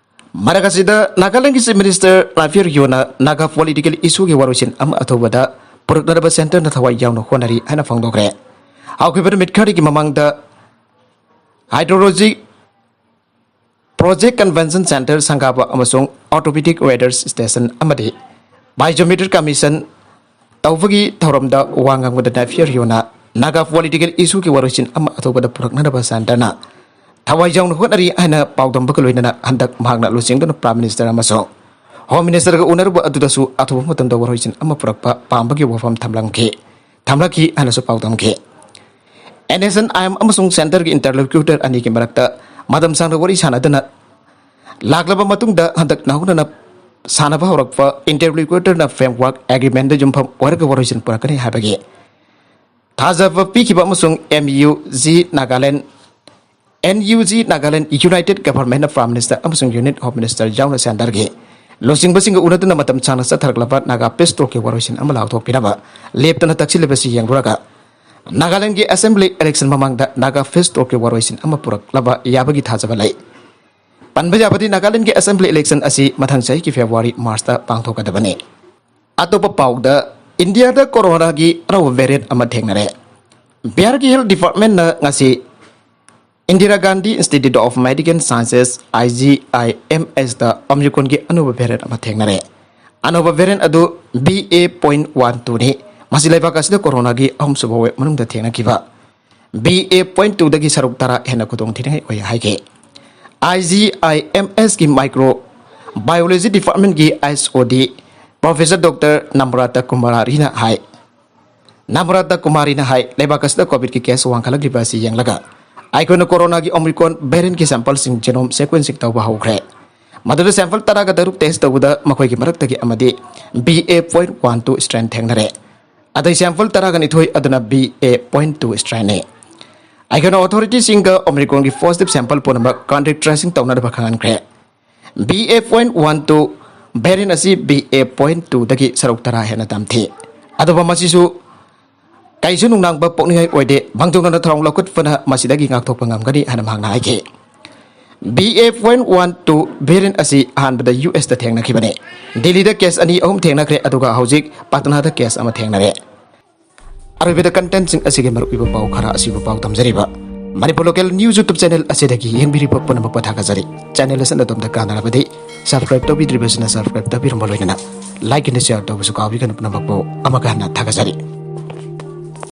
ꯃꯔꯛ ꯑꯁꯤꯗ ꯅꯥꯒꯥꯂꯦꯟꯗꯒꯤ ꯆꯤꯐ ꯃꯤꯅꯤꯁꯇꯔ ꯅꯥꯏꯐꯤꯌꯣ ꯔꯤꯌꯣꯅ ꯅꯥꯒꯥ ꯄꯣꯂꯤꯇꯤꯀꯦꯜ ꯏꯁꯨꯒꯤ ꯋꯥꯔꯣꯏꯁꯤꯟ ꯑꯃ ꯑꯊꯨꯕꯗ ꯄꯨꯔꯛꯅꯅꯕ ꯁꯦꯟꯇꯔꯅ ꯊꯋꯥꯏ ꯌꯥꯎꯅ ꯍꯣꯠꯅꯔꯤ ꯍꯥꯏꯅ ꯐꯣꯡꯗꯣꯛꯈ꯭ꯔꯦ꯫ ꯍꯧꯈꯤꯕ ꯅꯨꯃꯤꯠ ꯈꯔꯒꯤ ꯃꯃꯥꯡꯗ ꯍꯥꯏꯗ꯭ꯔꯣꯂꯣꯖꯤ ꯄ꯭ꯔꯣꯖꯦꯛ ꯀꯟꯚꯦꯟꯁꯟ ꯁꯦꯟꯇꯔ ꯁꯪꯒꯥꯕ ꯑꯃꯁꯨꯡ ꯑꯣꯇꯣꯃꯦꯇꯤꯛ ꯋꯦꯗꯔ ꯁ꯭ꯇꯦꯁꯟ ꯑꯃꯗꯤ ꯕꯥꯏꯑꯣꯃꯤꯇꯔ ꯀꯃꯤꯁꯟ ꯇꯧꯕꯒꯤ ꯊꯧꯔꯝꯗ ꯋꯥ ꯉꯥꯡꯕꯗ ꯅꯥꯏꯐꯤꯌꯣ ꯔꯤꯌꯣꯅ ꯅꯥꯒꯥ ꯄꯣꯂꯤꯇꯤꯀꯦꯜ ꯏꯁꯨꯒꯤ ꯋꯥꯔꯣꯏꯁꯤꯟ ꯑꯃ ꯑꯊꯨꯕꯗ ꯄꯨꯔꯛꯅꯅꯕ ꯁꯦꯟꯇꯔꯅ ꯊꯋꯥꯏ ꯌꯥꯎꯅ ꯍꯣꯠꯅꯔꯤ ꯍꯥꯏꯅ ꯄꯥꯎꯗꯝꯕꯒ ꯂꯣꯏꯅꯅ ꯍꯟꯗꯛ ꯃꯍꯥꯛꯅ ꯂꯨꯆꯤꯡꯗꯨꯅ ꯄ꯭ꯔꯥꯏꯝ ꯃꯤꯅꯤꯁꯇꯔ ꯑꯃꯁꯨꯡ ꯍꯣꯝ ꯃꯤꯅꯤꯁꯇꯔꯒ ꯎꯅꯔꯨꯕ ꯑꯗꯨꯗꯁꯨ ꯑꯊꯨꯕ ꯃꯇꯝꯗ ꯋꯥꯔꯣꯏꯁꯤꯟ ꯑꯃ ꯄꯨꯔꯛꯄ ꯄꯥꯝꯕꯒꯤ ꯋꯥꯐꯝ ꯊꯝꯂꯝꯈꯤ, ꯊꯝꯂꯛꯈꯤ ꯍꯥꯏꯅꯁꯨ ꯄꯥꯎꯗꯝꯈꯤ꯫ N S N I M ꯑꯃꯁꯨꯡ ꯁꯦꯟꯇꯔꯒꯤ ꯏꯟꯇꯔꯂꯣꯀ꯭ꯌꯨꯇꯔ ꯑꯅꯤꯒꯤ ꯃꯔꯛꯇ ꯃꯇꯝ ꯁꯥꯡꯅ ꯋꯥꯔꯤ ꯁꯥꯟꯅꯗꯨꯅ ꯂꯥꯛꯂꯕ ꯃꯇꯨꯡꯗ ꯍꯟꯗꯛ ꯅꯧꯅꯅ ꯁꯥꯟꯅꯕ ꯍꯧꯔꯛꯄ ꯏꯟꯇꯔꯂꯣꯀ꯭ꯌꯨꯇꯔꯅ ꯐ꯭ꯔꯦꯝꯋꯥꯔꯛ ꯑꯦꯒ꯭ꯔꯤꯃꯦꯟꯗ ꯌꯨꯝꯐꯝ ꯑꯣꯏꯔꯒ ꯋꯥꯔꯣꯏꯁꯤꯟ ꯄꯨꯔꯛꯀꯅꯤ ꯍꯥꯏꯕꯒꯤ ꯊꯥꯖꯕ ꯄꯤꯈꯤꯕ ꯑꯃꯁꯨꯡ M U G Nagalen, N U G Nagalen united ꯒꯚꯔꯟꯃꯦꯟꯠꯅ ꯄ꯭ꯔꯥꯏꯝ ꯃꯤꯅꯤꯁꯇꯔ ꯑꯃꯁꯨꯡ ꯌꯨꯅꯤꯠ ꯍꯣꯝ ꯃꯤꯅꯤꯁꯇꯔ ꯌꯥꯎꯅ ꯁꯦꯟꯇꯔꯒꯤ ꯂꯨꯆꯤꯡꯕꯁꯤꯡꯒ ꯎꯅꯗꯨꯅ ꯃꯇꯝ ꯁꯥꯡꯅ ꯆꯠꯊꯔꯛꯂꯕ ꯅꯥꯒꯥ ꯄꯤꯁ ꯇꯣꯛꯀꯤ ꯋꯥꯔꯣꯏꯁꯤꯟ ꯑꯃ ꯂꯥꯎꯊꯣꯛꯄꯤꯅꯕ ꯂꯦꯞꯇꯅ ꯇꯛꯁꯤꯜꯂꯤꯕꯁꯤ ꯌꯦꯡꯂꯨꯔꯒ ꯅꯥꯒꯥꯂꯦꯟꯒꯤ ꯑꯦꯁꯦꯝꯕ꯭ꯂꯤ ꯏꯂꯦꯛꯁꯟ ꯃꯃꯥꯡꯗ ꯅꯥꯒꯥ ꯄꯤꯁ ꯇꯣꯛꯀꯤ ꯋꯥꯔꯣꯏꯁꯤꯟ ꯑꯃ ꯄꯨꯔꯛꯂꯕ ꯌꯥꯕꯒꯤ ꯊꯥꯖꯕ ꯂꯩ꯫ ꯄꯟꯕ ꯌꯥꯕꯗꯤ ꯅꯥꯒꯥꯂꯦꯟꯒꯤ ꯑꯦꯁꯦꯝꯕ꯭ꯂꯤ ꯏꯂꯦꯛꯁꯟ ꯑꯁꯤ ꯃꯊꯪ ꯆꯍꯤꯒꯤ ꯐꯦꯕ꯭ꯔꯨꯋꯥꯔꯤ ꯃꯥꯔꯆꯇ ꯄꯥꯡꯊꯣꯛꯀꯗꯕꯅꯤ꯫ ꯑꯇꯣꯞꯄ ꯄꯥꯎꯗ, ꯏꯟꯗꯤꯌꯥꯗ ꯀꯣꯔꯣꯅꯥꯒꯤ ꯑꯅꯧꯕ ꯚꯦꯔꯤꯌꯦꯟꯠ ꯑꯃ ꯊꯦꯡꯅꯔꯦ꯫ ꯕꯤꯍꯥꯔꯒꯤ ꯍꯦꯜꯊ ꯗꯤꯄꯥꯔꯠꯃꯦꯟꯠꯅ ꯉꯁꯤ Indira Gandhi institute of medical sciences, I G I M ꯑꯦꯁꯇ ꯑꯣꯃꯤꯀ꯭ꯔꯣꯟꯒꯤ ꯑꯅꯧꯕ ꯚꯦꯔꯤꯌꯦꯟꯠ ꯑꯃ ꯊꯦꯡꯅꯔꯦ꯫ ꯑꯅꯧꯕ ꯚꯦꯔꯤꯌꯦꯟꯠ ꯑꯗꯨ ꯕꯤ ꯑꯦ ꯄꯣꯏꯟꯠ ꯋꯥꯟ ꯇꯨꯅꯤ꯫ ꯃꯁꯤ ꯂꯩꯕꯥꯛ ꯑꯁꯤꯗ ꯀꯣꯔꯣꯅꯥꯒꯤ ꯑꯍꯨꯝꯁꯨꯕ ꯋꯦꯕ ꯃꯅꯨꯡꯗ ꯊꯦꯡꯅꯈꯤꯕ ꯕꯤ ꯑꯦ ꯄꯣꯏꯟꯠ ꯇꯨꯗꯒꯤ ꯁꯔꯨꯛ ꯇꯔꯥ ꯍꯦꯟꯅ ꯈꯨꯗꯣꯡꯊꯤꯅꯤꯡꯉꯥꯏ ꯑꯣꯏ ꯍꯥꯏꯈꯤ꯫ ꯑꯥꯏ ꯖꯤ ꯑꯥꯏ ꯑꯦꯝ ꯑꯦꯁꯀꯤ ꯃꯥꯏꯀ꯭ꯔꯣ ꯕꯥꯏꯑꯣꯂꯣꯖꯤ ꯗꯤꯄꯥꯔꯠꯃꯦꯟꯠꯀꯤ H O D professor doctor ꯅꯝꯕ꯭ꯔꯥꯇꯥ ꯀꯨꯃꯥꯔꯤꯅ ꯍꯥꯏ, ꯅꯝꯕ꯭ꯔꯥꯇꯥ ꯀꯨꯃꯥꯔꯤꯅ ꯍꯥꯏ, ꯂꯩꯕꯥꯛ ꯑꯁꯤꯗ ꯀꯣꯚꯤꯗꯀꯤ ꯀꯦꯁ ꯋꯥꯡꯈꯠꯂꯛꯂꯤꯕ ꯑꯁꯤ ꯌꯦꯡꯂꯒ ꯑꯩꯈꯣꯏꯅ ꯀꯣꯔꯣꯅꯥꯒꯤ ꯑꯣꯃꯤꯀ꯭ꯔꯣꯟ ꯚꯦꯔꯤꯌꯦꯟꯠꯀꯤ ꯁꯦꯝꯄꯜꯁꯤꯡ ꯖꯤꯅꯣꯝ ꯁꯦꯀ꯭ꯋꯦꯟꯁꯤꯡ ꯇꯧꯕ ꯍꯧꯈ꯭ꯔꯦ꯫ ꯃꯗꯨꯗ ꯁꯦꯝꯄꯜ ꯇꯔꯥꯒ ꯇꯔꯨꯛ ꯇꯦꯁ ꯇꯧꯕꯗ ꯃꯈꯣꯏꯒꯤ ꯃꯔꯛꯇꯒꯤ ꯑꯃꯗꯤ B A point one two strain ꯊꯦꯡꯅꯔꯦ꯫ ꯑꯗꯩ ꯁꯦꯝꯄꯜ ꯇꯔꯥꯒ ꯅꯤꯊꯣꯏ ꯑꯗꯨꯅ ꯕꯤ ꯑꯦ ꯄꯣꯏꯟꯠ ꯇꯨ ꯁ꯭ꯇ꯭ꯔꯦꯟꯅꯤ꯫ ꯑꯩꯈꯣꯏꯅ ꯑꯣꯊꯣꯔꯤꯇꯤꯁꯤꯡꯒ ꯑꯣꯃꯤꯀ꯭ꯔꯣꯟꯒꯤ ꯄꯣꯖꯤꯇꯤꯚ ꯁꯦꯝꯄꯜ ꯄꯨꯝꯅꯃꯛ ꯀꯟꯇꯦꯛ ꯇ꯭ꯔꯦꯁꯤꯡ ꯇꯧꯅꯅꯕ ꯈꯪꯍꯟꯈ꯭ꯔꯦ꯫ B A point one two variant ꯑꯁꯤ ꯕꯤ ꯑꯦ ꯄꯣꯏꯟꯠ ꯇꯨꯗꯒꯤ ꯁꯔꯨꯛ ꯇꯔꯥ ꯍꯦꯟꯅ ꯇꯝꯊꯤ꯫ ꯑꯗꯨꯕꯨ ꯃꯁꯤꯁꯨ ꯀꯩꯁꯨ ꯅꯨꯡꯅꯥꯡꯕ ꯄꯣꯛꯅꯤꯡꯉꯥꯏ ꯑꯣꯏꯗꯦ, ꯃꯥꯡꯖꯧꯅꯅ ꯊꯧꯔꯥꯡ ꯂꯧꯈꯠꯄꯅ ꯃꯁꯤꯗꯒꯤ ꯉꯥꯛꯊꯣꯛꯄ ꯉꯝꯒꯅꯤ ꯍꯥꯏꯅ ꯃꯍꯥꯛꯅ ꯍꯥꯏꯈꯤ꯫ B A point one two variant ꯑꯁꯤ ꯑꯍꯥꯟꯕꯗ ꯌꯨ ꯑꯦꯁꯇ ꯊꯦꯡꯅꯈꯤꯕꯅꯤ꯫ ꯗꯤꯜꯂꯤꯗ ꯀꯦꯁ ꯑꯅꯤ ꯑꯍꯨꯝ ꯊꯦꯡꯅꯈ꯭ꯔꯦ, ꯑꯗꯨꯒ ꯍꯧꯖꯤꯛ ꯄꯥꯠꯅꯥꯗ ꯀꯦꯁ ꯑꯃ ꯊꯦꯡꯅꯔꯦ꯫ ꯑꯔꯣꯏꯕꯗ ꯀꯟꯇꯦꯟꯠꯁꯤꯡ ꯑꯁꯤꯒꯤ ꯃꯔꯨꯑꯣꯏꯕ ꯄꯥꯎ ꯈꯔ ꯑꯁꯤꯕꯨ ꯄꯥꯎ ꯇꯝꯖꯔꯤꯕ Manipur local news YouTube channel ꯑꯁꯤꯗꯒꯤ ꯌꯦꯡꯕꯤꯔꯤꯕ ꯄꯨꯝꯅꯃꯛꯄꯨ ꯊꯥꯒꯠꯆꯔꯤ꯫ ꯆꯦꯅꯦꯜ ꯑꯁꯤꯅ ꯑꯗꯣꯝꯗ ꯀꯥꯟꯅꯔꯕꯗꯤ ꯁꯕꯁꯀ꯭ꯔꯥꯏꯕ ꯇꯧꯕꯤꯗ꯭ꯔꯤꯕꯁꯤꯅ ꯁꯕꯁꯀ꯭ꯔꯥꯏꯕ ꯇꯧꯕꯤꯔꯝꯕ ꯂꯣꯏꯅꯅ ꯂꯥꯏꯛ ꯑꯦꯟ ꯁꯤꯌꯥꯔ ꯇꯧꯕꯁꯨ ꯀꯥꯎꯕꯤꯒꯅꯨ꯫ ꯄꯨꯝꯅꯃꯛꯄꯨ ꯑꯃꯨꯛꯀ ꯍꯟꯅ ꯊꯥꯒꯠꯆꯔꯤ꯫